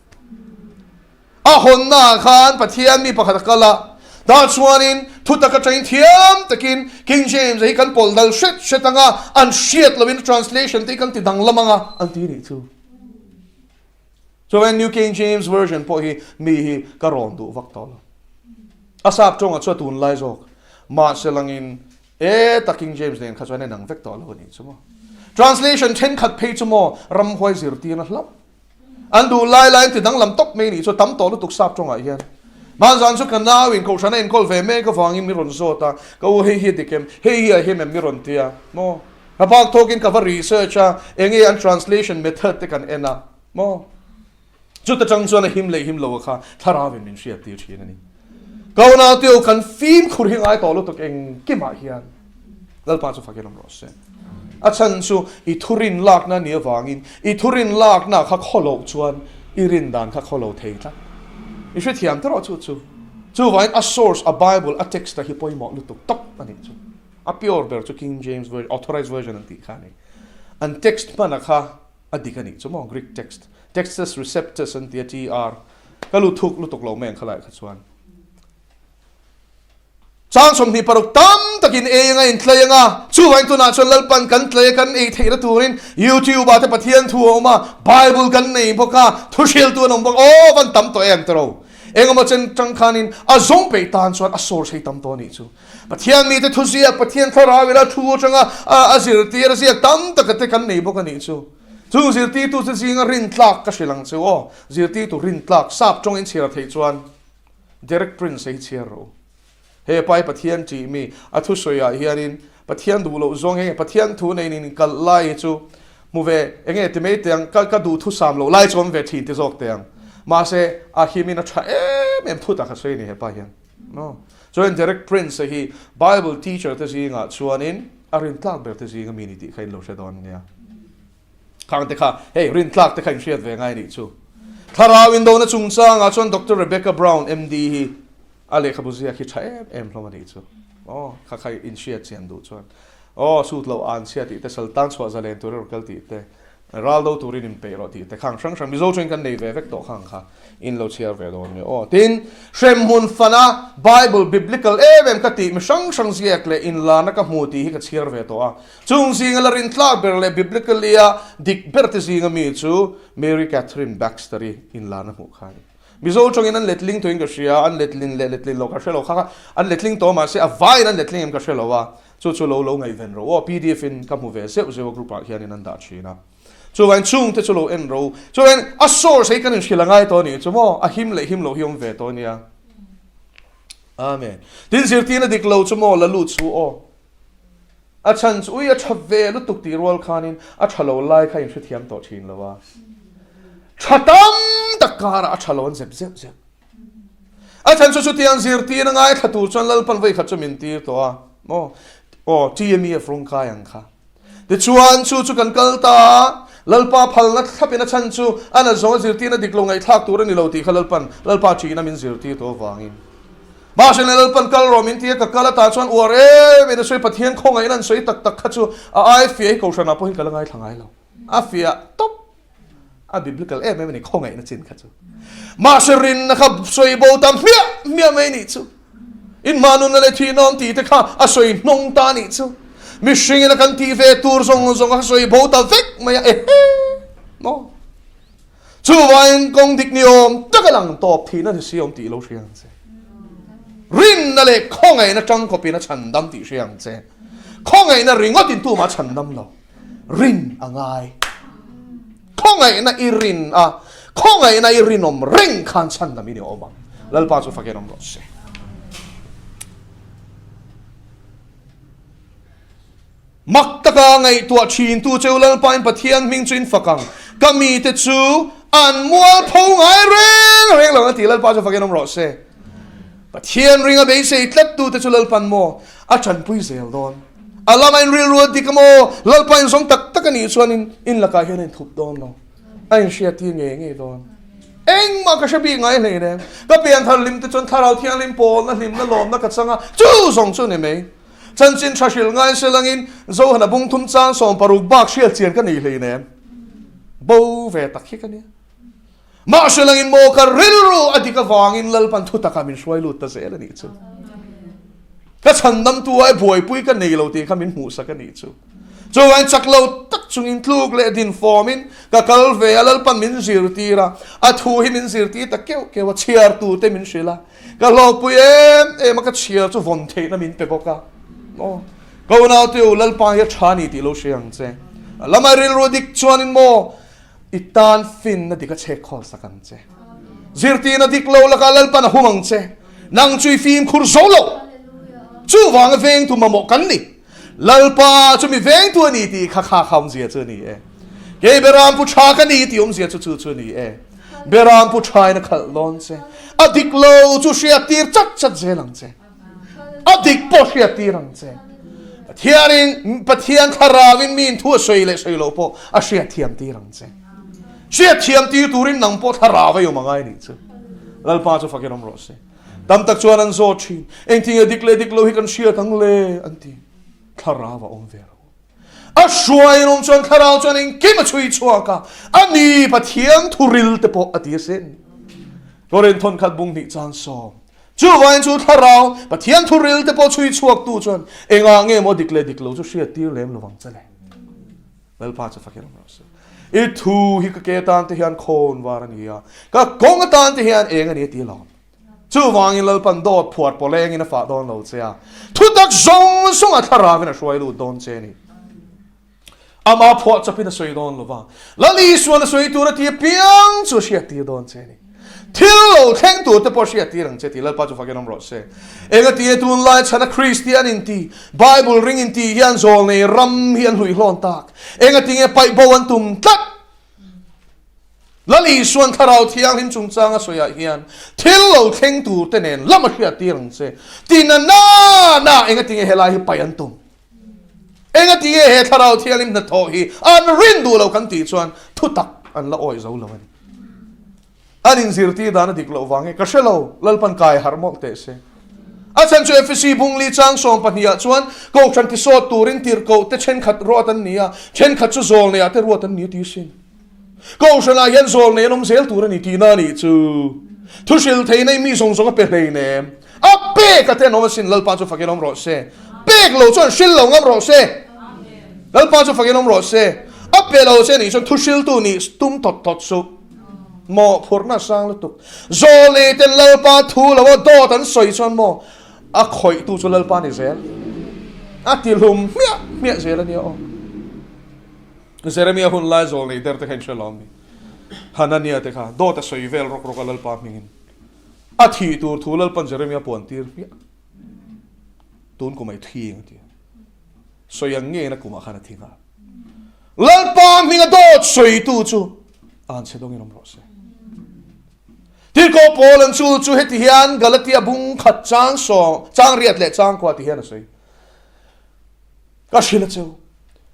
A hawnnaah khan Pathian mi pakhat a kal a, tah chuanin thutak atangin thiam takin King James-a hi kan pawlh dal hret hret ang a, an hriat loin translation te hi kan ti danglam ang a, an ti nih chu. Chuan New King James Version pawh hi mi hi ka rawn duh vak tawh lo. A sap tawngah chuan tunlai zawk mahse langin e ta King James nen kha chuan a inang vek tawh lo a nih chu maw. Translation thenkhat phei chu maw ramhuai zirtirna hlauh An duh lai laiin ti danglam tawp mai nih chu tam tawh lutuk sap tawngah hian. Hmanzan chu ka nau in kohhran a enkawl ve mek avangin mi rawn zawt a, ka u hei hi a dik em, hei hi a him em mi rawn ti a, maw? Ka bak thawkin ka va research a, enge an translation method te kan en a, maw? Chuta tang chuan a him leh him lo a kha thlarau in min hriat tir thin a ni. Ka unau te u kan fimkhur hi ngai tawh lutuk engkimah hian. Lalpa chu fakin awm rawh se. A chhan chu i thurin lakna ni avangin i thurin lakna kha khaw loh chuan i rin dan kha khaw lo thei tlat. I hrethiam tawh chu chu. Chuvangin a source, a Bible, a text a hi pawimawh lutuk tawp a nih chu. A pure ber chu King James Version, Authorized Version an tih kha a ni. An text hmana kha a dik a nih chu maw, Greek text, Textus Receptus an ti a, TR. Ka lut thuk lutuk lo mai ang khalaiah kha chuan. Chang 26 tam takin ei anga intlei anga, chuvangin tunah chuan Lalpan kan tlei a kan ei theihna turin YouTube ah te Pathian thu a awm a, Bible kan nei bawk a, thu hriltu an awm bawk a, aw van tam tawh em tiro. Engemaw chen tang khanin a zawng peih tan chuan a source hei tam tawh a nih chu. Pathian mite thu ziak, Pathian thlarau ila thu atanga a zirtir a ziak tam taka te kan nei bawk a nih chu. Chung zirtirtu te zinga rintlak ka hrilh ang chu aw, zirtirtu rintlak sap tawngin chhiar theih chuan Derek Prince hi chhiar rawh u. He pa hi Pathian ṭih mi, a thusawiah hianin Pathian duh loh zawng enge Pathian thu neiin in kalh lai hi chu hmu ve enge ti mai teh ang, ka ka duh thusam loh lai chu awm ve ṭhin ti zawk teh ang. Mahse, a himin a ṭha em em thu tak a sawi a ni he pa hian. No. Chuan Derek Prince hi Bible teacher te zingah chuanin a rintlak ber te zinga mi ni tih kha in lo hre dawn nia. Khang te kha, hei rintlak te kha in hriat ve ngai nih chu. Thlarau indona chungchangah chuan Doctor Rebecca Brown, MD hi a lehkhabu ziak hi tha em em hlawm a nih chu. Aw, kha kha in hriat chian duh chuan. Aw, sut loh an chhia tih te, Saltan chhuah zalen tur erawh kal tih te, ral do turin in peih rawh tih te, khang hrang hrang Mizo tawngin kan nei ve vek tawh khang kha in lo chhiar ve dawn nia. Aw, tin, hremhmun fana Bible biblical em em ka tih mi hrang hrang ziak leh inlarna ka hmu tih hi ka chhiar ve tawh a. Chung zinga la rintlak ber leh biblically-a dik ber te zinga mi chu Mary Catherine Baxter-i inlarna hmuh kha a ni. Mizo tawngin an letling tawhin ka hria, an letlin leh letlin loh ka hre lo kha kha an letling tawh mahse a vaiin an letling em ka hre lo a, chu chu lo lo ngaihven rawh aw, pdf in ka hmu ve zeuh zeuh a group ah hianin an dah thin a. Chuvangin chungte chu lo en rawh u. Chuvangin a source hi kan inhrilh a ngai tawh a nih chu maw, a him leh him loh hi awm ve tawh a nia. Amen. Tin zirtirna dik lo chu maw la lut su aw. A chhan chu ui a tha ve lutuk tih rual khanin a tha lo lai kha inhrethiam tawh thin lo a. Tha tam tak karah a tha lo an zep zeuh zeuh. A chhan chu chutiang zirtir a ngaithla tur chuan Lalpan vawikhat chu min tir tawh a. Maw? Aw, TMEF rawng kai ang kha. Tichuan, chu chu kan kal ta a, Lalpa phalna thlapin a chhan chu a na zawnga zirtirna dik lo ngaihthlak tur a ni lo tih kha Lalpan Lalpa ṭihna min zirtir tawh avangin. Mahse le Lalpan kal rawh min ti a, ka kal atah chuan uar em in a sawi Pathian khawngaihna an sawi tak tak kha chu a ai fiah hi Kohhranah pawhin ka la ngaithla ngai lo. A fiah tawp. A biblical em em a ni khawngaihna chin kha chu. Mahse rinna kha sawi bo ta hmiah hmiah mai nih chu. Inhma nunna leh thihna awm tih te kha a sawi hnawng ta nih chu. Mihringin a kan tih ve tur zawng zawng a sawi bo ta vek mai a ehe maw. Chuvangin kawng dik ni awm tak a lang tawp thihna ni si awm tih lo hria ang che. Rinna leh khawngaihna tangkawpin a chhandam tih hria ang che. Khawngaihna ringawtin tumah a chhandam lo. Rin a ngai. Khawngaihna i rin a, khawngaihna i rinawm reng khan chhandam i ni awm ang. Lalpa chu fakin awm rawh se. Mak taka ngaihtuah thintu cheu Lalpain Pathian hming chu in fak ang. Ka mite chu an mualpho ngai reng reng lo ang a ti. Lalpa chu fakin awm rawh se. Pathian ringa beisei tlattute chu Lalpan maw a tanpui zel dawn. A lama in rilru a dik a maw? Lalpa in zawng tak tak a nih chuan in in lakah hian a inthup dawn lo. A inhriattir ngei ngei dawn. Engmah ka hre bik ngai hlein em. Ka pianthar hlim te chuan Thlarau Thianghlim pawlna hlimna lawmna ka chang a, chu zawng chu ni mai. Chanchin tha hrilh ngai se langin Zohana bung thum chang 60 bak hriat chian ka nei hleinem. Bo ve tak hi ka nia. Mahse langin maw ka rilru a dik avangin Lalpan thu takah min hruai lut ta zel a nih chu. Ka chhandamtu ai buaipui ka nei lo tih kha min hmuhsak a nih chu. Chuvangin chak lo tak chungin tluk leh din fawmin ka kal ve a, Lalpan min zirtir a, a thu hi min zirtir ta keuh keuh a, chhiartute min hrilh a. Ka hlawkpui em em a, ka chhiar chu vawn theihna min pe bawk a. Aw, ka unaute u, Lalpa hi a tha a ni tih lo hria ang che. A lama rilru dik chuanin maw, i tan finna dik a chhek khawl sak ang che. Zirtirna dik lo lakah Lalpan a hum ang che. Nang chu i fimkhur zo lo. Chuvanga vengtu mamawh kan ni. Lalpa chu mi vengtu a ni tih kha kha kha awmzia chu a ni e. Kei Beram pu tha ka ni tih awmzia chu chu chu a ni e. Beram pu thain a khalh dawn che. A dik lo chu hriattir chat chat zel ang che. A dik pawh hriattir ang che. Pathianin Pathian thlarauin miin thu a sawi leh sawi loh pawh a hriatthiam tir ang che. Hriatthiam tir turin nang pawh thlarau a awm a ngai nih chu. Lalpa chu fakin awm rawh se. Tam tak chuan an zawt thin, Engtinge dik leh dik lo hi kan hriat ang le? an ti. Thlarau a awm ve lo. A hruai an awm chuan thlarau chuan engkim a chhui chhuak a, a ni Pathian thuril te pawh a ti asin. Korin thawnkhat bung hnih chang sawm. Chuvangin chu thlarau Pathian thuril te pawh chhui chhuak tu chuan engah nge maw dik leh dik lo chu hriat tir lem lovang che le. Lalpa chu fakin awm rawh se. I thu hi ka ke tan te hian khawn var a ni a, ka kawng atan te hian eng a ni a ti alawm. Chuvangin Lalpan dawt phuar pawlengin a fah dawn lo che a, thutak zawng zawng a thlaravin a hruai lut dawn che a ni. Ama phuah chawpin a sawi dawn lo va, Lal Isuan a sawi tur a ti apiang chu a hriattir dawn che a ni. Thil lo thleng tur te pawh hriattir ang che tih Lalpa chu fakin awm rawh se. Engatinge tunlai chhana Kristian inti, Bible ring inti hian zawlnei ram hi an hluihlawn tak? Engatinge paih bo an tum tlat? Lal Isuan Thlarau Thianghlim chungchanga sawiah hian thil lo thleng tur te nen lam a hriattir ang che. Ti na na na engatinge helai hi paih an tum? Engatinge he Thlarau Thianghlim hnathawh hi an rin duh lo kan tih chuan thutak an la awih zo lo a ni. An inzirtir dan a dik loh vang e, ka hre lo, Lalpan kai harh mawlh teh se. A chhan chu Efesi bungli chang 12 ah chuan Kohhran tisawt turin tirhkoh te thenkhat ruat an ni a, thenkhat chu zawlneiah te ruat an ni a ti sin. Kohhranah hian zawlnei an awm zel tur a ni tihna a nih chu. Thu hrilh theihna i mi zawng zawng a pe hleinem. A pek a te an awm asin, Lalpa chu fakin awm rawh se. Pek lo chuan hrilh lo ngam rawh se. Lalpa chu fakin awm rawh se. A pe lo che nih chuan thu hriltu nih tum tawt tawt suh. Mawhphurhna a sang lutuk. Zawlnei ten Lalpa thu lo a dawt an sawi chuan maw a khawihtu chu Lalpa ni zel. A ti hlum hmiah hmiah zel a nia aw. Jeremia hun lai zawlnei der te kha in hre lo ami? Hanania te kha dawt a sawi vel rawk rawk a Lalpa hmingin. A thih tur thu Lalpan Jeremia puan tir hmiah. Tun kum ai thing a ti. Sawi ang ngein a kumah khan a thi nghal. Lalpa hminga dawt sawitu chu an chhe dawngin awm rawh se. Tirhkoh Paul an chu chu heti hian Galatia bung khat chang sawm, chang riat leh chang kua ti hian a sawi. Ka hrilh a cheu.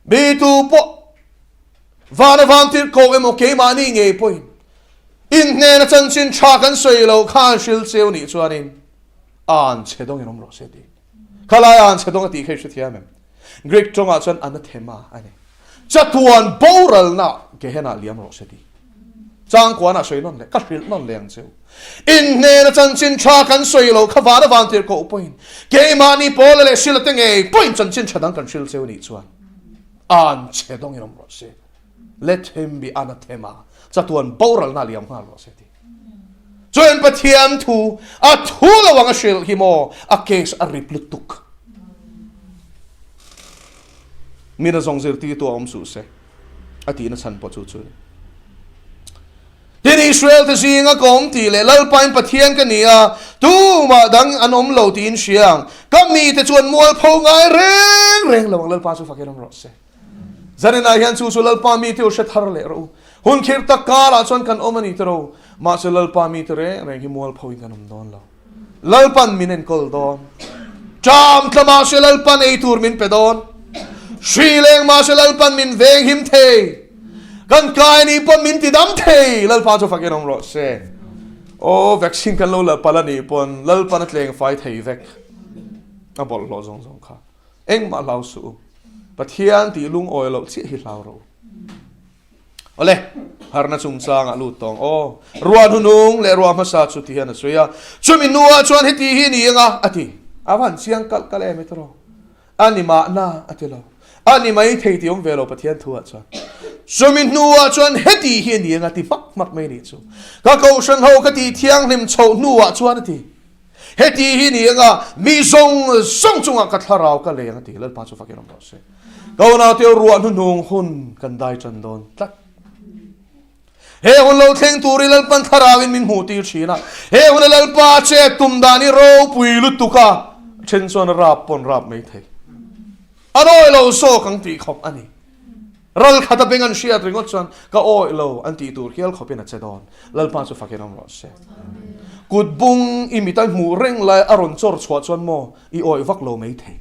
Mi tu pawh vana vantirhkoh emaw keimahni ngei pawhin in hnena chanchin tha kan sawi lo khan hril cheu nih chuanin an chhe dawngin awm rawh se ti. Khalai an chhe dawng a tih kha i hrethiam em? Greek tawngah chuan anathema a ni. Chatuan boralna Gehenah liam rawh se ti. Changkuanah sawi nawn leh, ka hrilh nawn leh ang cheu. In hnena chanchin tha kan sawi lo kha vana vantirhkoh pawhin keimahni Paula leh Sila te ngei pawhin chanchin tha dang kan hrilh cheu nih chuan an chhe dawngin awm rawh se. Let him be anathema, chatuan boralna liam nghal rawh se ti. Chuan Pathian thu a thu lo ang a hrilh hi maw a case a rip lutuk. Mina zawng zirtirtu a awm suh se a tihna chhan pawh chu chu a ni. Tin, Israel te zinga ka awm tih leh Lalpain Pathian ka ni a, tumah dang an awm lo tiin hria ang. Ka mite chuan mualpho ngai reng reng lo ang Lalpa chu fakin awm rawh se. Zaninah hian chu chu Lalpa mite u hre thar leh rawh u. Hun khirh tak karah chuan kan awm a ni tiro. Mahse Lalpa mite reng reng hi mualphoin kan awm dawn lo. Lalpan min enkawl dawn. Ṭam tla mahse Lalpan ei tur min pe dawn. Hri leng mahse Lalpan min veng him thei. Kan kai ni pawn min ti dam thei. Lalpa chu fakin awm rawh se. Aw, vaccine kan lo la palh a nih pawn Lalpan a tleng fai thei vek. A bawlhhlawh zawng zawng kha. Engmah hlau suh u. Pathian tih lungawi loh chiah hi hlau rawh u. Awle, harna chungchangah lut tawng aw. Ruah hnunung leh ruah hmasa chu ti hian a sawi a. Chumi hnuah chuan heti hi ni anga a ti. A van chiang kalh kalh em i tawrh. A ni mahna a ti lo. A ni mai thei tih awm ve lo Pathian thuah chuan. Chumi hnuah chuan heti hi ni anga ti hmak hmak mai nih chu. Ka kohhran ho ka tih thianghlim chhoh hnuah chuan a ti. Heti hi ni anga mi zawng zawng chungah ka thlarau ka leng a ti. Lalpa chu fakin awm rawh se. Ka unaute ruah hnuhnung hun kan dai tan dawn tlat. He hun lo thleng tur i Lalpan thlarauin min hmuh tir thin a. He huna Lalpa che tum dan i ropui lutuk a, then chuan rap pawn rap mai thei. A nawi lo zawk ang tih khawp a ni. Ral khat a beng an hriat ringawt chuan ka awih lo an tih tur hial khawpin a che dawn. Lalpa chu fakin awm rawh se. Kut bung i mit a hmuh reng lai a rawn chawr chhuah chuan maw i awih vak lo mai thei.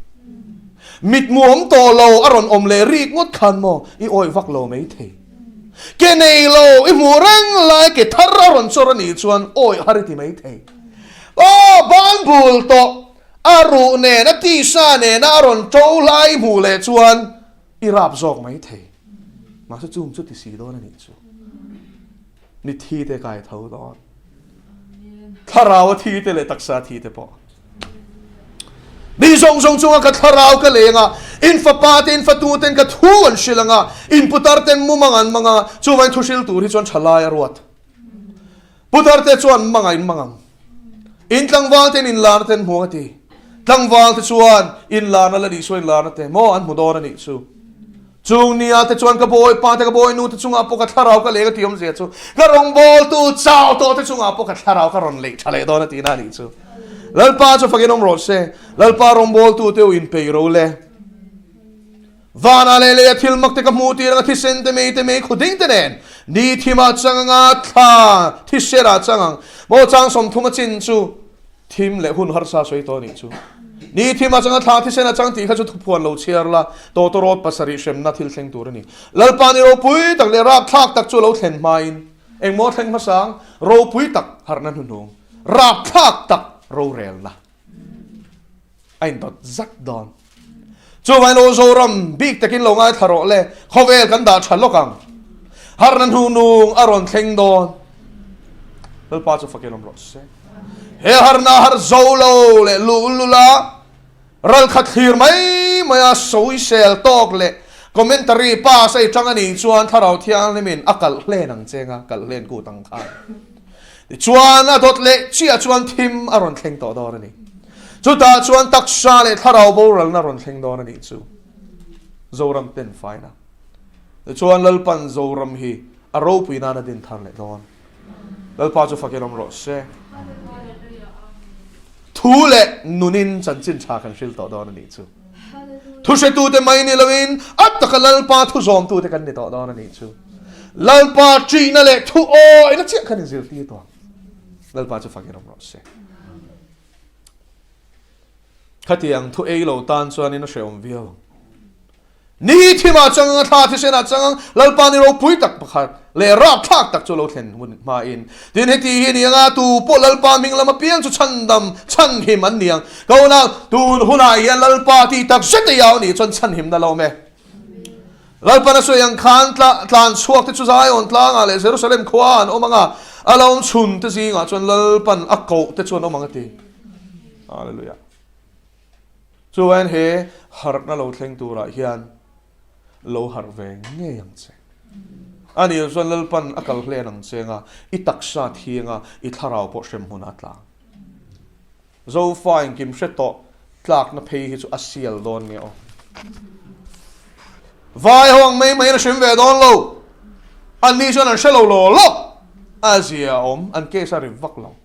Mit mu awm tawh lo a rawn awm leh rik ngawt khan maw i awih vak lo mai thei. Ke nei lo i hmuh reng lai ke thar a rawn chawr a nih chuan awih har i ti mai thei. Aw ban bul tawh a ruh nen a tisa nena a rawn to lai i hmuh leh chuan I rap zawk mai thei. Mahse chung chu ti si dawn a nih chu. Mithi te kai tho dawn. Thlarau a thi te leh taksa thi te pawh. Mi zawng zawng chunga ka thlarau ka leng a, in fapa te in fatu ten ka thu an hrilh anga, in putar ten mumang an mang a, chuvain thu hril tur hi chuan thalai a ruat. Putar te chuan manga in mang ang. In tlangval ten in larna te an hmu ang a ti. Tlangval te chuan in larna la nih chu in larna te maw an hmu dawn a nih chu. Chung nia te chuan ka bawipa te ka bawinu te chungah pawh ka thlarau ka leng a ti awmzia chu ka rawngbawltu chau tawh te chungah pawh ka thlarau ka rawn leih tha leh dawn a tihna a nih chu. Lalpa chu fakin awm rawh se. Lalpa rawngbawltu te u inpeih ro le. Vanah leh leia thil mak te ka hmuh tir anga thisen te mei te mei khu ding te nen ni thimah chang anga thla thiserah chang ang maw chang 30 a chin chu thim leh hun harsa sawi tawh anih chu. Ni thimah changa thla thisen a chang tih kha chu thuphuan lo chhiar la tawtawrawt pasarih hremna thil thleng tur a ni. Lalpa ni ropui tak leh rapthlak tak chu lo thlen hmain engmaw thleng hmasang ropui tak harhna hnuhnung rapthlak tak rorelna. A indawt zak dawn. Chuvangin aw Zoram, bik takin lo ngaithla rawh le, khawvel kan dah tha lawk ang. Harna hnuhnung a rawn thleng dawn. Lalpa chu fakin awm rawh se. He harna har zo lo leh luh lul a, ral khat thlir mai mai a sawisel tawk leh commentary pass a i tang a nih chuan Thlarau Thianghlimin a kalh hlen ang che nga, kalh hlen kut ang khan. Tichuan a dawt leh chiah chuan thim a rawn thleng tawh dawn a ni. Chutah chuan taksa leh thlarau boralna rawn thleng dawn a nih chu. Zoram ten faina. Tichuan Lalpan Zoram hi a ropui nan a din thar leh dawn. Lalpa chu fakin awm rawh se. Thu leh nunin chanchin tha kan hril tawh dawn a nih chu. Thu hretute mai ni loin a taka Lalpa thu zawmtute kan ni tawh dawn a nih chu. Lalpa ṭihna leh thu awihna chiah kan inzirtir tawh ang. Lalpa chu fakin awm rawh se. Khatiang thu ei lo tan chuanin a hrehawm viau ang. Ni thimah chang ang a, thla thisenah chang ang, Lalpa ni ropui tak pakhat leh rapthlak tak chu lo thlen hun hmain. Tin, heti hi a ni ang a, tu pawh Lalpa hming lam apiang chu chhandam, chhanhim an ni ang. Ka unau, tun hunah hian Lalpa tih tak zet ei au nih chuan chhanhimna lo awm e. Lalpan a sawi ang khan tlan chhuak te chu Zion tlangah leh Jerusalem khua an awm ang a, a lo awm chhun te zingah chuan Lalpan a koh te chu an awm ang a ti. Hallelujah. Chuan he harhna lo thleng turah hian lo harh ve ngei ang che. A nih chuan Lalpan a kal hlen ang che anga i taksa thianga i thlarau pawh hrem hmunah a tlang. Zofa engkim hre tawh tlakna phei hi chu a sial dawn nge aw. Vai ho ang mai maiin a hrim ve dawn lo. Anni chuan an hre lo law law. A zia awm, an case a rim vak lo.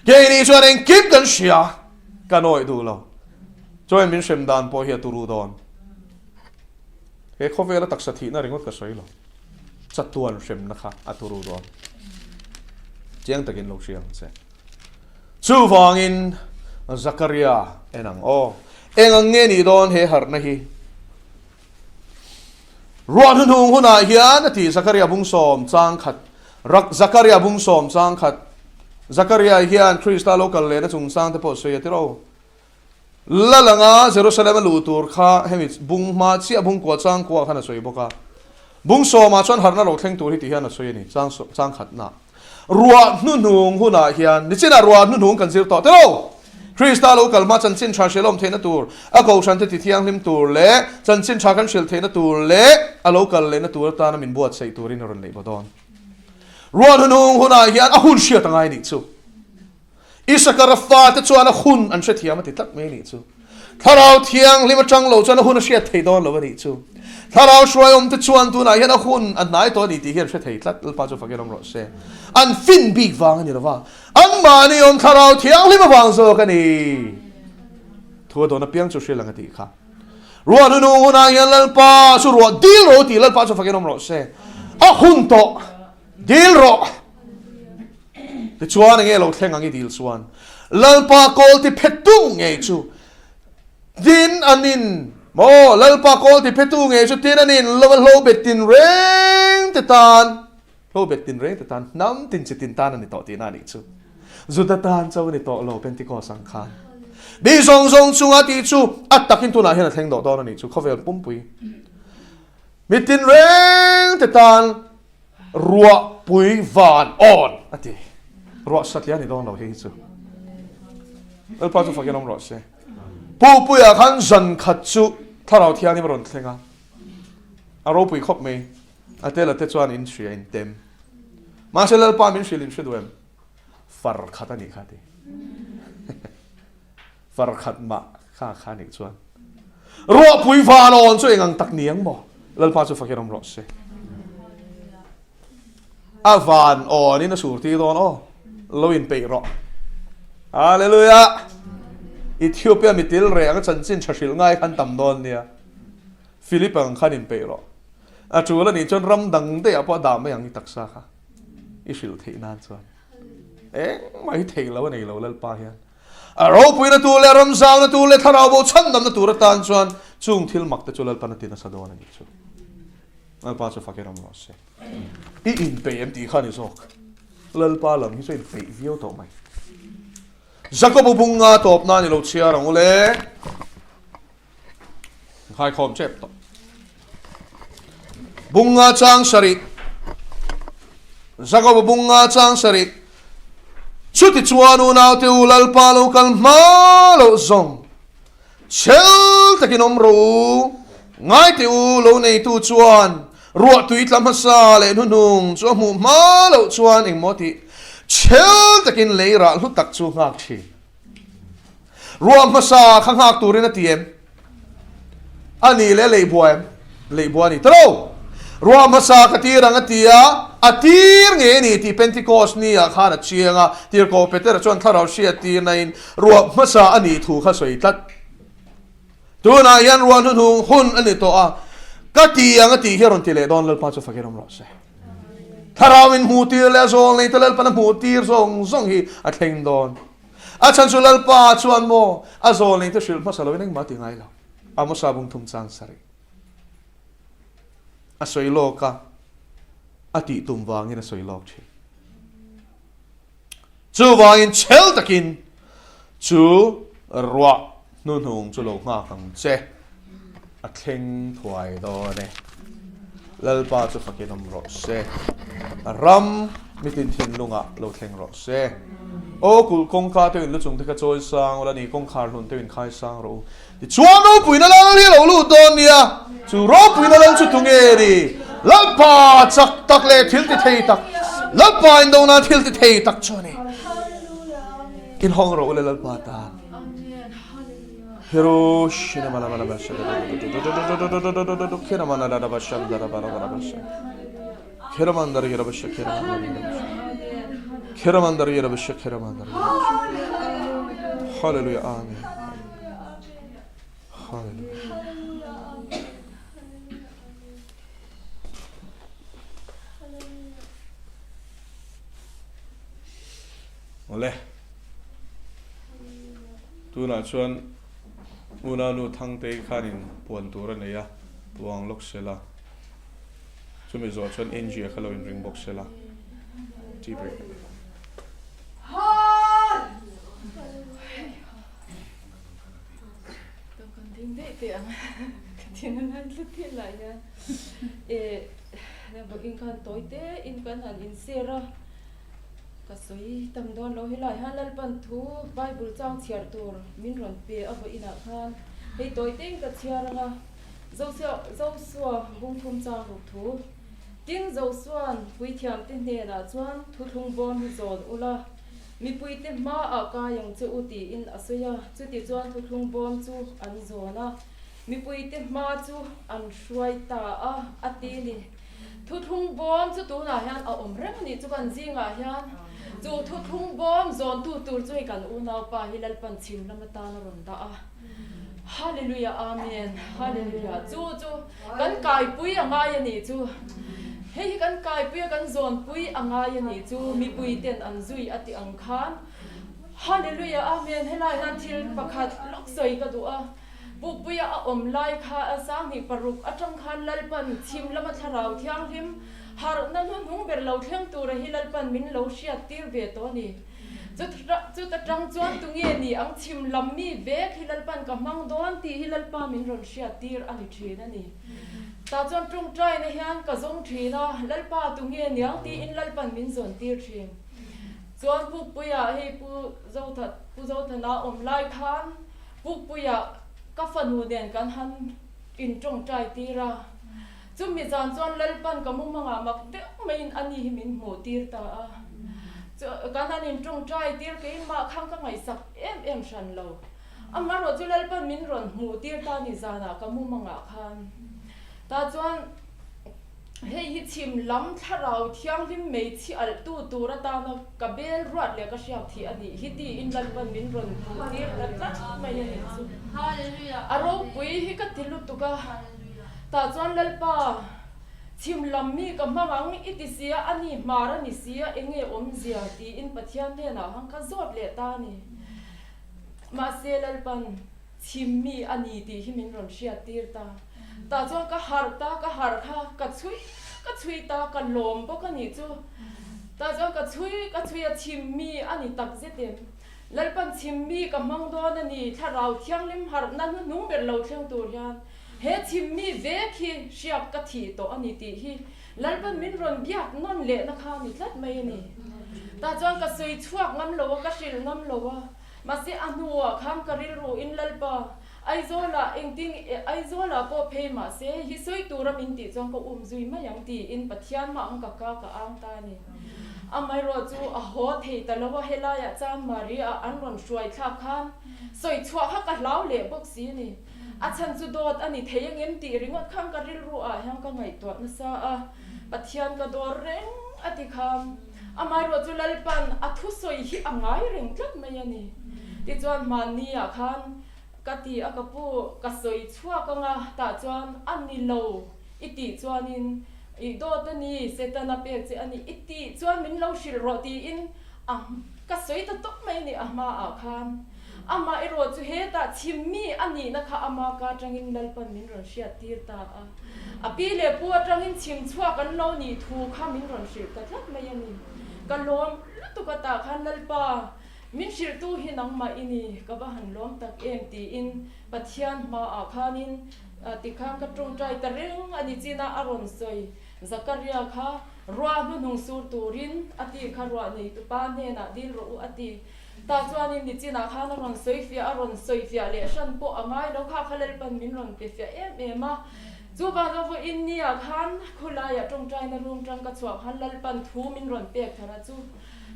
Keini chuan engkim kan hria, kan awih duh lo. Chuan min hrem dan pawh hi a turu dawn. He khawvela taksa thihna ringawt ka sawi lo. Chatuan hremna kha a turu dawn. Chiang takin lo hria ang che. Chuvangin Zakaria en ang aw. Eng ang nge nih dawn he harhna hi? Ruah hnuhnung hunah hian a ti Zakaria bungsawm chang khat rak Zakaria bungsawm chang khat Zakaria hian Krista lo kal lehna chungchang te pawh sawi a ti ro. La langa Jerusalem a luh tur kha hemi bung hma chiah bung kua chang kua khan a sawi bawk a. Bung sawmah chuan harhna lo thleng tur hi ti hian a sawi a ni chang chang khatna. Ruah hnuhnung hunah hian nichinah ruah hnuhnung kan zir tawh tilo. Krista lo kal hma chanchin tha hrilhawm theihna tur, a kohhrante ti thianghlim tur leh chanchin tha kan hrilh theihna tur leh a lo kal lehna tur atana min buatsaih turin a rawn neih baw dawn. Ruah hnuhnung hunah hian a hun hriat a ngai nih chu. Isakara fate chuan a hun an hrethiam a ti tlat mai a nih chu. Thlarau Thianghlim atang lo chuan a hun a hriat thei dawn lo a nih chu. Thlarau hruaiawmte chuan tunah hian a hun a hnai tawh a ni tih hi an hre thei tlat. Lalpa chu fakin awm rawh se. An fin bik vang a ni lo va, anmahni awm Thlarau Thianghlim avang zawk a ni. Thu a dawn apiang chu hrilh ang a tih kha. Ruah hnunung hunah hian Lalpa chu ruah dil rawh u tih Lalpa chu fakin awm rawh se. A hun tawh dil rawh. Tichuan enge lo thleng ang i dil chuan Lalpa kawl ti phetu ngei chu tin an in maw Lalpa kawl ti phetu ngei chu tin an in lo a hlo bet tin reng te tan hlo bet tin reng te tan hnam tin chi tin tan a ni tawh tihna a nih chu Juda tan cho a ni tawh lo Pentecost ang khan mi zawng zawng chunga tih chu a takin tunah hian a thleng dawh dawn a nih chu khawvel pumpui mi tin reng te tan Ruahpui van awn a ti. Ruah satliah a ni dawn lo hei hi chu. Lalpa chu fakin awm rawh se. Pupuia khan zan khat chu Thlarau Thianghlim a rawn thleng a. A ropui khawp mai. A tela te chuan in hria in tem. Mahse Lalpa min hrilh in hre duh em? Far khat a nih kha a ti. Far khat mah kha kha nih chuan ruahpui van awn chu eng ang tak ni ang maw? Lalpa chu fakin awm rawh se. A van awn in a sur tir dawn aw. Lo in peih rawh. Hallelujah! Ethiopia mitil reh ang chanchin tha hrilh ngai khan tam dawn nia. Philip ang khan in peih rawh. A tul a nih chuan ram dang daih ah pawh a dah mai ang i taksa kha. I hrilh theih nan chuan. Engmah hi theih lo a nei lo Lalpa hian. A ropuina tur leh ramzauna tur leh thlarau bo chhandamna tur atan chuan chung thil mak te chu Lalpan a ti nasa dawn a nih chu. Lalpa chu fakin awm rawh se. I inpeih em tih kha a ni zawk. Lalpa lam hi chu a inpeih viau tawh mai. Jakob-u bunga tawp nan i lo chhiar ang u le. Nghaikhawm chep tawh. Bunga chang sarih. Jakob bunga chang sarih. Chuti chuan unaute u Lalpa lo kal hma loh zawng. Chhel takin awm rawh u. Ngaite u lo neitu chuan ruah tui tla hmasa leh hnuhnung chu a hmuh hma loh chuan engmaw tih chhel takin lei rah hlu tak chu nghak thin. Ruah hmasa kha nghak turin a ti em? A nih leh lei bua em? Lei bua a ni ta lo. Ruah hmasa ka tir ang a ti a, a tir ngei a ni tih Pentecost ni ah khan a chiang a, Tirhkoh Petera chuan thlarau hriat tirna in ruah hmasa a nih thu kha sawi tlat. Tunah hian ruah hnuhnung hun a ni tawh a, ka ti ang a tih hi a rawn ti leh dawn Lalpa chu fakin awm rawh se. Thlarau in hmuh tir leh a zawl nei te Lalpan a hmuh tir zawng zawng hi a thleng dawn. A chhan chu Lalpa chuan maw a zawl nei te hrilh hmasa loin engmah a ti ngai lo. Amosa bung thum chang sarih. A sawi lawk a, a tih tum vangin a sawi lawk thin. Chuvangin chhel takin chu ruah hnuhnung chu lo nghak ang che, a thleng thuai dawn e. Lalpa chu fakin awm rawh se, a ram mitin thinlungah lo thleng rawh se. Aw kulh kawngka te in lu chung te kha chawi sang ula ni, kawngkhar hlun te in khai sang rawh u. Tichuan ropuina lal hi a lo lut dawn nia, chu ropuina lal chu tunge ni? Lalpa chak tak leh thil ti thei tak, Lalpa indona thil ti thei tak chu a ni. Inhawng rawh u le Lalpa tan. Hallelujah Amen. Hallelujah. Awle. Tunah chuan unau Thangtei khanin puan tur a nei a, puang lawk sela. Chumi zawh chuan Angie a kha lo inring bawk sela. Tea break. Kan ding daih teh ang ka thin a ngai tlat tih lah hian eh vawiin khan tawi te in kan han inser a ka sawi tam dawn lo helai hian Lalpan thu Bible chang chhiar tur min rawn pe a vawiin ah khan hei tawi te in ka chhiar ang a Zosua bungthum chang ruk thu tin Zosuan puithiam te hnenah chuan thuthlung bawm hi zawn ula Mipuite hmaah kai ang che u tiin a sawi a, chutichuan thuthlung bawm chu an zawn a, mipuite hma chu an hruai ta a, a ti ni. Thuthlung bawm chu tunah hian a awm reng a nih chu kan zingah hian chu thuthlung bawm zawntu tur chu hei kan unaupa hi Lalpan chhim lam atan a rawn dah a. Hallelujah Amen Hallelujah chu chu kan kaipui a ngai a nih chu hei hi kan kaipui a kan zawnpui a ngai a nih chu mipui ten an zui a tih ang khan Hallelujah Amen helai hian thil pakhat lawk sawi ka duh a Pukpuia a awm lai kha a sanghnih paruk atang khan Lalpan chhim lama thlarau thianghlim harhna hnuhnung ber lo thleng tura hi Lalpan min lo hriat tir ve tawh a ni. Chuta tang chuan tunge ni ang chhim lam mi vek hi Lalpan ka hmang dawn tih hi Lalpa min rawn hriat tir a ni thin a ni. Tah chuan tawngtaina hian ka zawng thin a, Lalpa tunge niang tiin Lalpan min zawn tir thin. Chuan Pukpuia hei Pu Zotha Pu Zothana awm lai khan Pukpuia ka fanu nen kan han in tawngtai tir a. Chumi zan chuan Lalpan ka mumangah mak deuh maiin ani hi min hmuh tir ta a. Kan han intawngtai tir keimah khan ka ngaihsak em em hran lo. Amaherawh chu Lalpan min rawn hmuh tir ta ni zanah ka mumangah khan. Tah chuan hei hi chhim lam thlarau thianghlim meichhi alh tu tur atana ka bel ruat leh ka hriak thih a nih hi tiin Lalpan min rawn hmuh tir ta tlat mai a nih chu. A ropui hi ka ti lutuk a. Tah chuan Lalpa, chhim lam mi ka hmang ang i ti sia, a ni hmar a ni sia, eng nge awmzia? tiin Pathian hnenah khan ka zawt leh ta a ni. Mahse Lalpan, chhim mi a ni tih hi min rawn hriat tir ta. Tah chuan ka harh ta, ka harh kha ka chhui ka chhui ta, ka lawm bawk a nih chu. Tah chuan ka chhui ka chhui a, chhim mi a ni tak zet em? Lalpan chhim mi ka hmang dawn a ni, Thlarau Thianghlim harhna hnuhnung ber lo thleng tur hian he chhim mi vek hi hriak ka thih tawh a ni tih hi Lalpan min rawn biak nawn lehna kha a ni tlat mai a ni. Tah chuan ka sawi chhuak ngam lo a, ka hrilh ngam lo a, mahse a hnuah khan ka rilru in Lalpa Aizawlah engtin Aizawlah pawh phei mahse hi sawi tura min tih chuan ka um zui mai ang tiin Pathian mah ang ka ka ka ang ta a ni. Amaherawh chu a haw thei ta lo a, helaiah chuan Maria an rawn hruai thlak khan sawi chhuah kha ka hlau leh bawk si a ni. A chhan chu dawt a ni thei angem tih ringawt khan ka rilru ah hian ka ngaihtuah nasa a, Pathian ka dawr reng a ti khan amaherawh chu Lalpan a thusawi hi a ngai reng tlat mai a ni. Tichuan hmanni ah khan Ka ti a ka pu, ka sawi chhuak ang a, tah chuan a ni lo i tih chuanin i dawt a ni, Setana pek che a ni i tih chuan min lo hrilh rawh tiin a ka sawi ta tawp mai a ni a hmaah khan. Amaherawh chu hetah chhim mi a nihna kha ama ka atangin Lalpan min rawn hriat tir ta a. A pi leh pu atangin chhim chhuak an lo nih thu kha min rawn hrilh ta tlat mai a ni. Ka lawm lutuk a tah khan Lalpa, min hrilhtu hi nangmah i ni, ka va han lawm tak em tiin Pathian hmaah khanin tikhan ka tawngtai ta reng a ni chin a, a rawn sawi Zakaria kha ruah hnuhnung sur turin a ti kha ruah neitupa hnenah dil rawh u a ti. Tah chuanin nichinah khan a rawn sawi fiah, a rawn sawi fiah leh hran pawh a ngai lo kha kha Lalpan min rawn pe fiah em em a. Chuvang a vawiin nia khan khulaiah tawngtaina room tang ka chhuah khan Lalpan thu min rawn pek thar a chu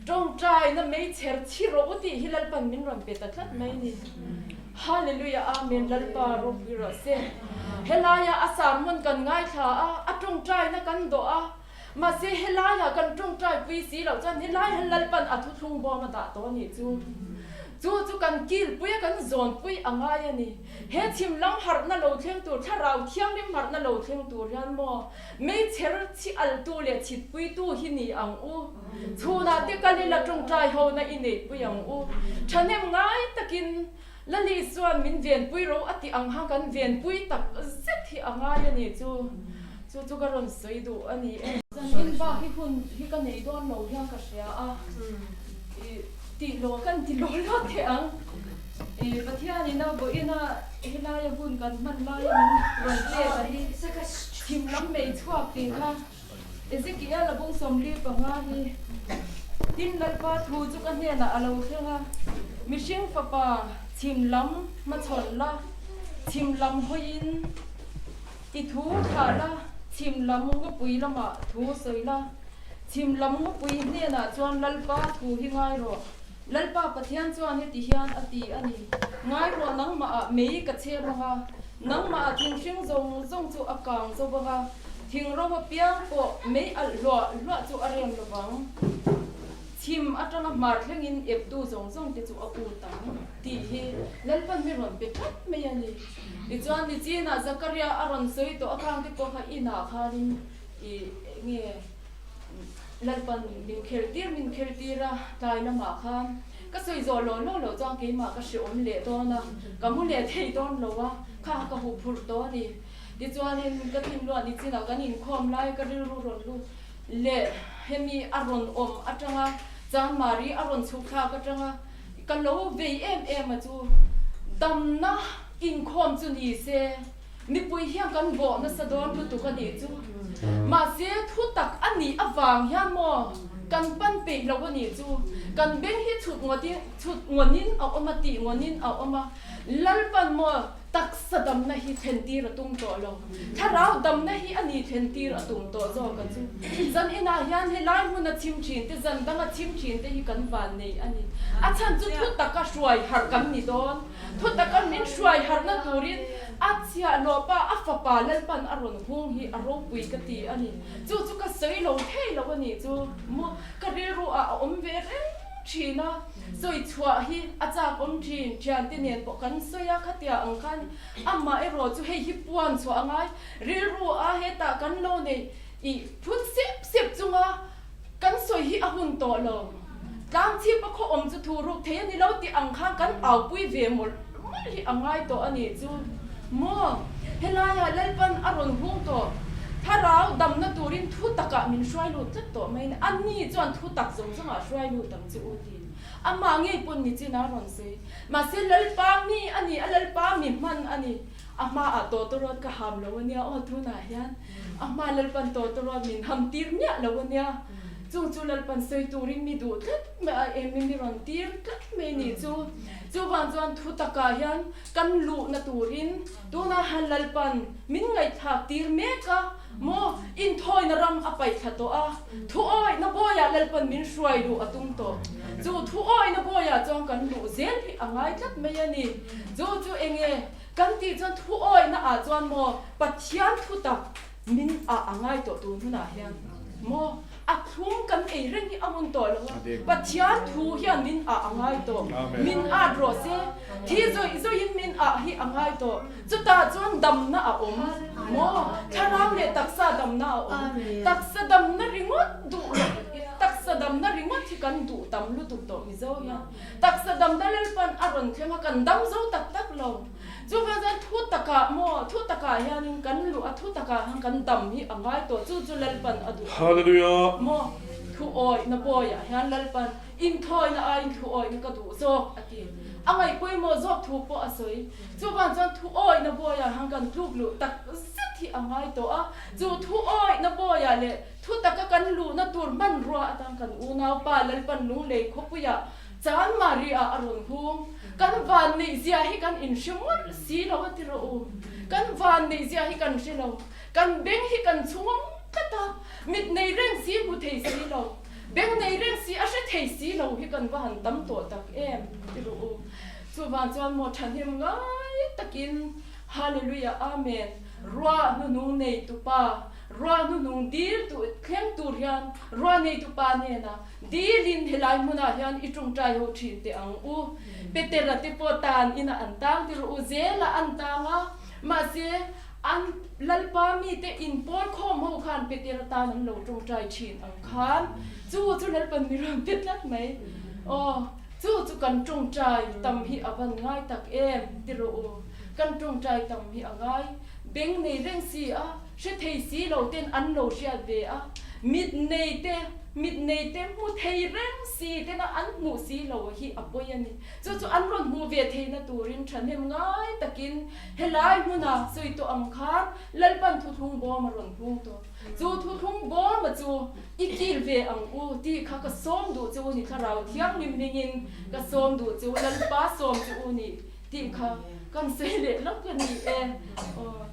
tawngtaina meichher thi rawh u tih hi Lalpan min rawn pe ta tlat mai ni. Hallelujah Amen Lalpa ropui rawh se. Helaia a sermon kan ngaithla a, a tawngtaina kan dawh a, Mahse, helaiah kan tawngtai pui si loh chuan helai hian Lalpan a thuthlung bawm a dah tawh a nih chu. Chu chu kan kilpui a, kan zawnpui a ngai a ni. He chhim lam harhna lo thleng tur, thlarau thianghlim harhna lo thleng tur hian maw meichher chhi altu leh chhitpuitu hi ni ang u. Chhunah te kal ila tawngtai hona i neihpui ang u. Thahnem ngai takin Lali chuan min venpui ro a tih ang khan kan venpui tak zet hi a ngai a ni chu. Chu chu ka rawn sawi duh a ni e. Zan in bak hi hun hi ka nei dawn lo hian ka hria a, i tih law kan ti law law teh ang. I Pathianin a vawiina helaia hun kan hman laia min rawn pek a hi thim lam mei chhuak tih kha Ezekiel a bung 45 hi Tin Lalpa thu chu ka hnenah a lo thleng a, Mihring fapa chhim lam hmachhawn la, chhim lam hawiin i thu thlah la, chhim lam ngawpui lamah thu sawi la, chhim lam ngawpui hnenah chuan Lalpa thu hi ngai rawh. Lalpa Pathian chuan heti hian a ti a ni, Ngai rawh nangmahah mei ka chhe vang a, nangmahah thinghring zawng zawng chu a kang zo vang a, thing ro apiang pawh mei alh hluah hluah chu a rem lo vang. Chhim atanga hmar thlengin eptu zawng zawng te chu a ut ang, tih hi Lalpan mi rawn pe tlat mai a ni. Tichuan, nichinah Zakaria a rawn sawi tawh a khangte pawh kha inah khanin i nge? Lalpan min khel tir min khel tir a, tlai lamah khan ka sawi zawh law law loh chuan keimah ka hreawm leh dawn a, ka mu leh thei dawn lo a, kha ka huh phurh tawh a ni. Tichuanin ka thinluah ni chinah kan inkhawm lai ka rilru rawn lut leh hemi a rawn awm atanga Chanmari a rawn chhuk thlak atanga ka lo vei em em a chu damna inkhawm chu ni se, Mipui hian kan bawh nasa dawn lutuk a nih chu. Mahse, thu tak a nih avang hian maw kan pan peih lo a nih chu. Kan beng hi chhut ngawtin chhut ngawnin a awm a, tih ngawnin a awm a. Lalpan maw taksa damna hi thlen tir a tum tawh lo. Thlarau damna hi a ni thlen tir a tum tawh zawk a chu. Zan inah hian helai hmuna chim thin te, zan danga chim thin te hi kan van nei a ni. A chhan chu thu taka hruai harh kan ni dawn. Thu taka min hruai harhna turin a chhiahhlawh pa, a fapa Lalpan a rawn hung hi a ropui ka ti a ni. Chu chu ka sawi lo thei lo a nih chu maw? Ka rilru ah a awm ve reng thin a, sawi chhuah hi a chak awm thin, thiante nen pawh kan sawi a, khatia ang khan amah erawh chu hei hi puan chhuah a ngai, rilru a hetah kan lo nei ih phun sep sep chunga Kan sawi hi a hun tawh lo. Tlang chhip a khaw awm chu thu ruk thei a ni lo tih ang khan kan aupui ve mawlh mawlh hi a ngai tawh a nih chu maw? Helaiah Lalpan a rawn hung tawh. Thlarau damna turin thu takah min hruai lut tlat tawh mai a ni. Ani chuan thu tak zawng zawngah hruai lut ang che u tih amah ngei pawn nichin a rawn sawi. Mahse Lalpa mi a ni a, Lalpa mi hman a ni. A hmaah tawtawrawt ka ham lo a nia aw tunah hian. A hma Lalpan tawtawrawt min ham tir miah lo a nia. Chung chu Lalpan sawi turin mi duh tlat mai a, em mi rawn tir tlat mai nih chu. Chuvang chuan thu takah hian kan luhna turin tunah hian Lalpan min ngaihthlak tir mek a, maw inthawina ram a paih thla tawh a, thu awihna bawiah Lalpan min hruai luh a tum tawh. Chu thu awihna bawiah chuan kan luh zel hi a ngai tlat mai a ni. Chu chu enge Kan tih chuan thu awihna ah chuan maw Pathian thu tak min ah a ngai tawh tur hunah hian maw a thlum kan ei reng hi a hun tawh lo a, Pathian thu hian min ah a ngai tawh, min at rawh se, thi zawih zawihin min ah hi a ngai tawh, chutah chuan damna a awm maw, thlarau leh taksa damna a awm, taksa damna ringawt duh loh, taksa damna ringawt hi kan. kan duh tam lutuk tawh Mizo hian. Taksa damna Lalpan a rawn thleng a, kan dam zo tak tak lo. Chuvang chuan thu takah maw, thu takah hianin kan luh a, thu takah hian kan dam hi a ngai tawh. Chu chu Lalpan a duh a Hallelujah! Maw, thu awihna bawiah hian Lalpan inthawina aiin thu awihna ka duh zawk a ti. A ngaihpawimawh zawk thu pawh a sawi. Chuvang chuan thu awihna bawiah hian kan tluk luh tak zet hi a ngai tawh a. Chu thu awihna bawiah leh thu taka kan luhna tur hmanrua atan kan unaupa Lalpan Lunglei khawpuiah Chan Maria a rawn hung. Kan van neih zia hi kan inhre mawlh si lo a ti rawh u. Kan van neih zia hi kan hre lo. Kan beng hi kan chhungawm tlat a, mit nei reng si hmu thei si lo, beng nei reng si a hre thei si lo hi kan va han tam tawh tak em ti rawh u. Chuvang chuan maw thahnem ngai takin Hallelujah Amen ruah hnuhnung nei tupa ruah hnuhnung dil tu thleng tur hian ruah nei tupa hnena Dilin helai hmunah hian i tawngtai ho thin teh ang u. Petera te pawh tan inah an tang tir u, zelah an tang a, mahse an Lalpa mite inpawl khawm ho khan Petera tan an lo tawngtai thin ang khan chu chu Lalpan mi rawn pe tlat mai. Aw, chu chu kan tawngtai tam hi a van ngai tak em ti rawh u. Kan tawngtai tam hi a ngai beng nei reng si a. Hre thei si lo ten an lo hriat ve a, mit nei te, mit nei te hmu thei reng si tena an hmuh si lo hi a pawi a ni. Chu chu an rawn hmuh ve theihna turin thahnem ngai takin helai hmuna sawi tawh ang khan Lalpan thuthlung bawm a rawn hung tawh. Chu thuthlung bawma chu i kil ve ang u tih kha ka sawm duh che u ni, Thlarau Thianghlim hmingin ka sawm duh che u, Lalpa sawm che u ni tih kha kan sawi leh lawk a ni e. Aw.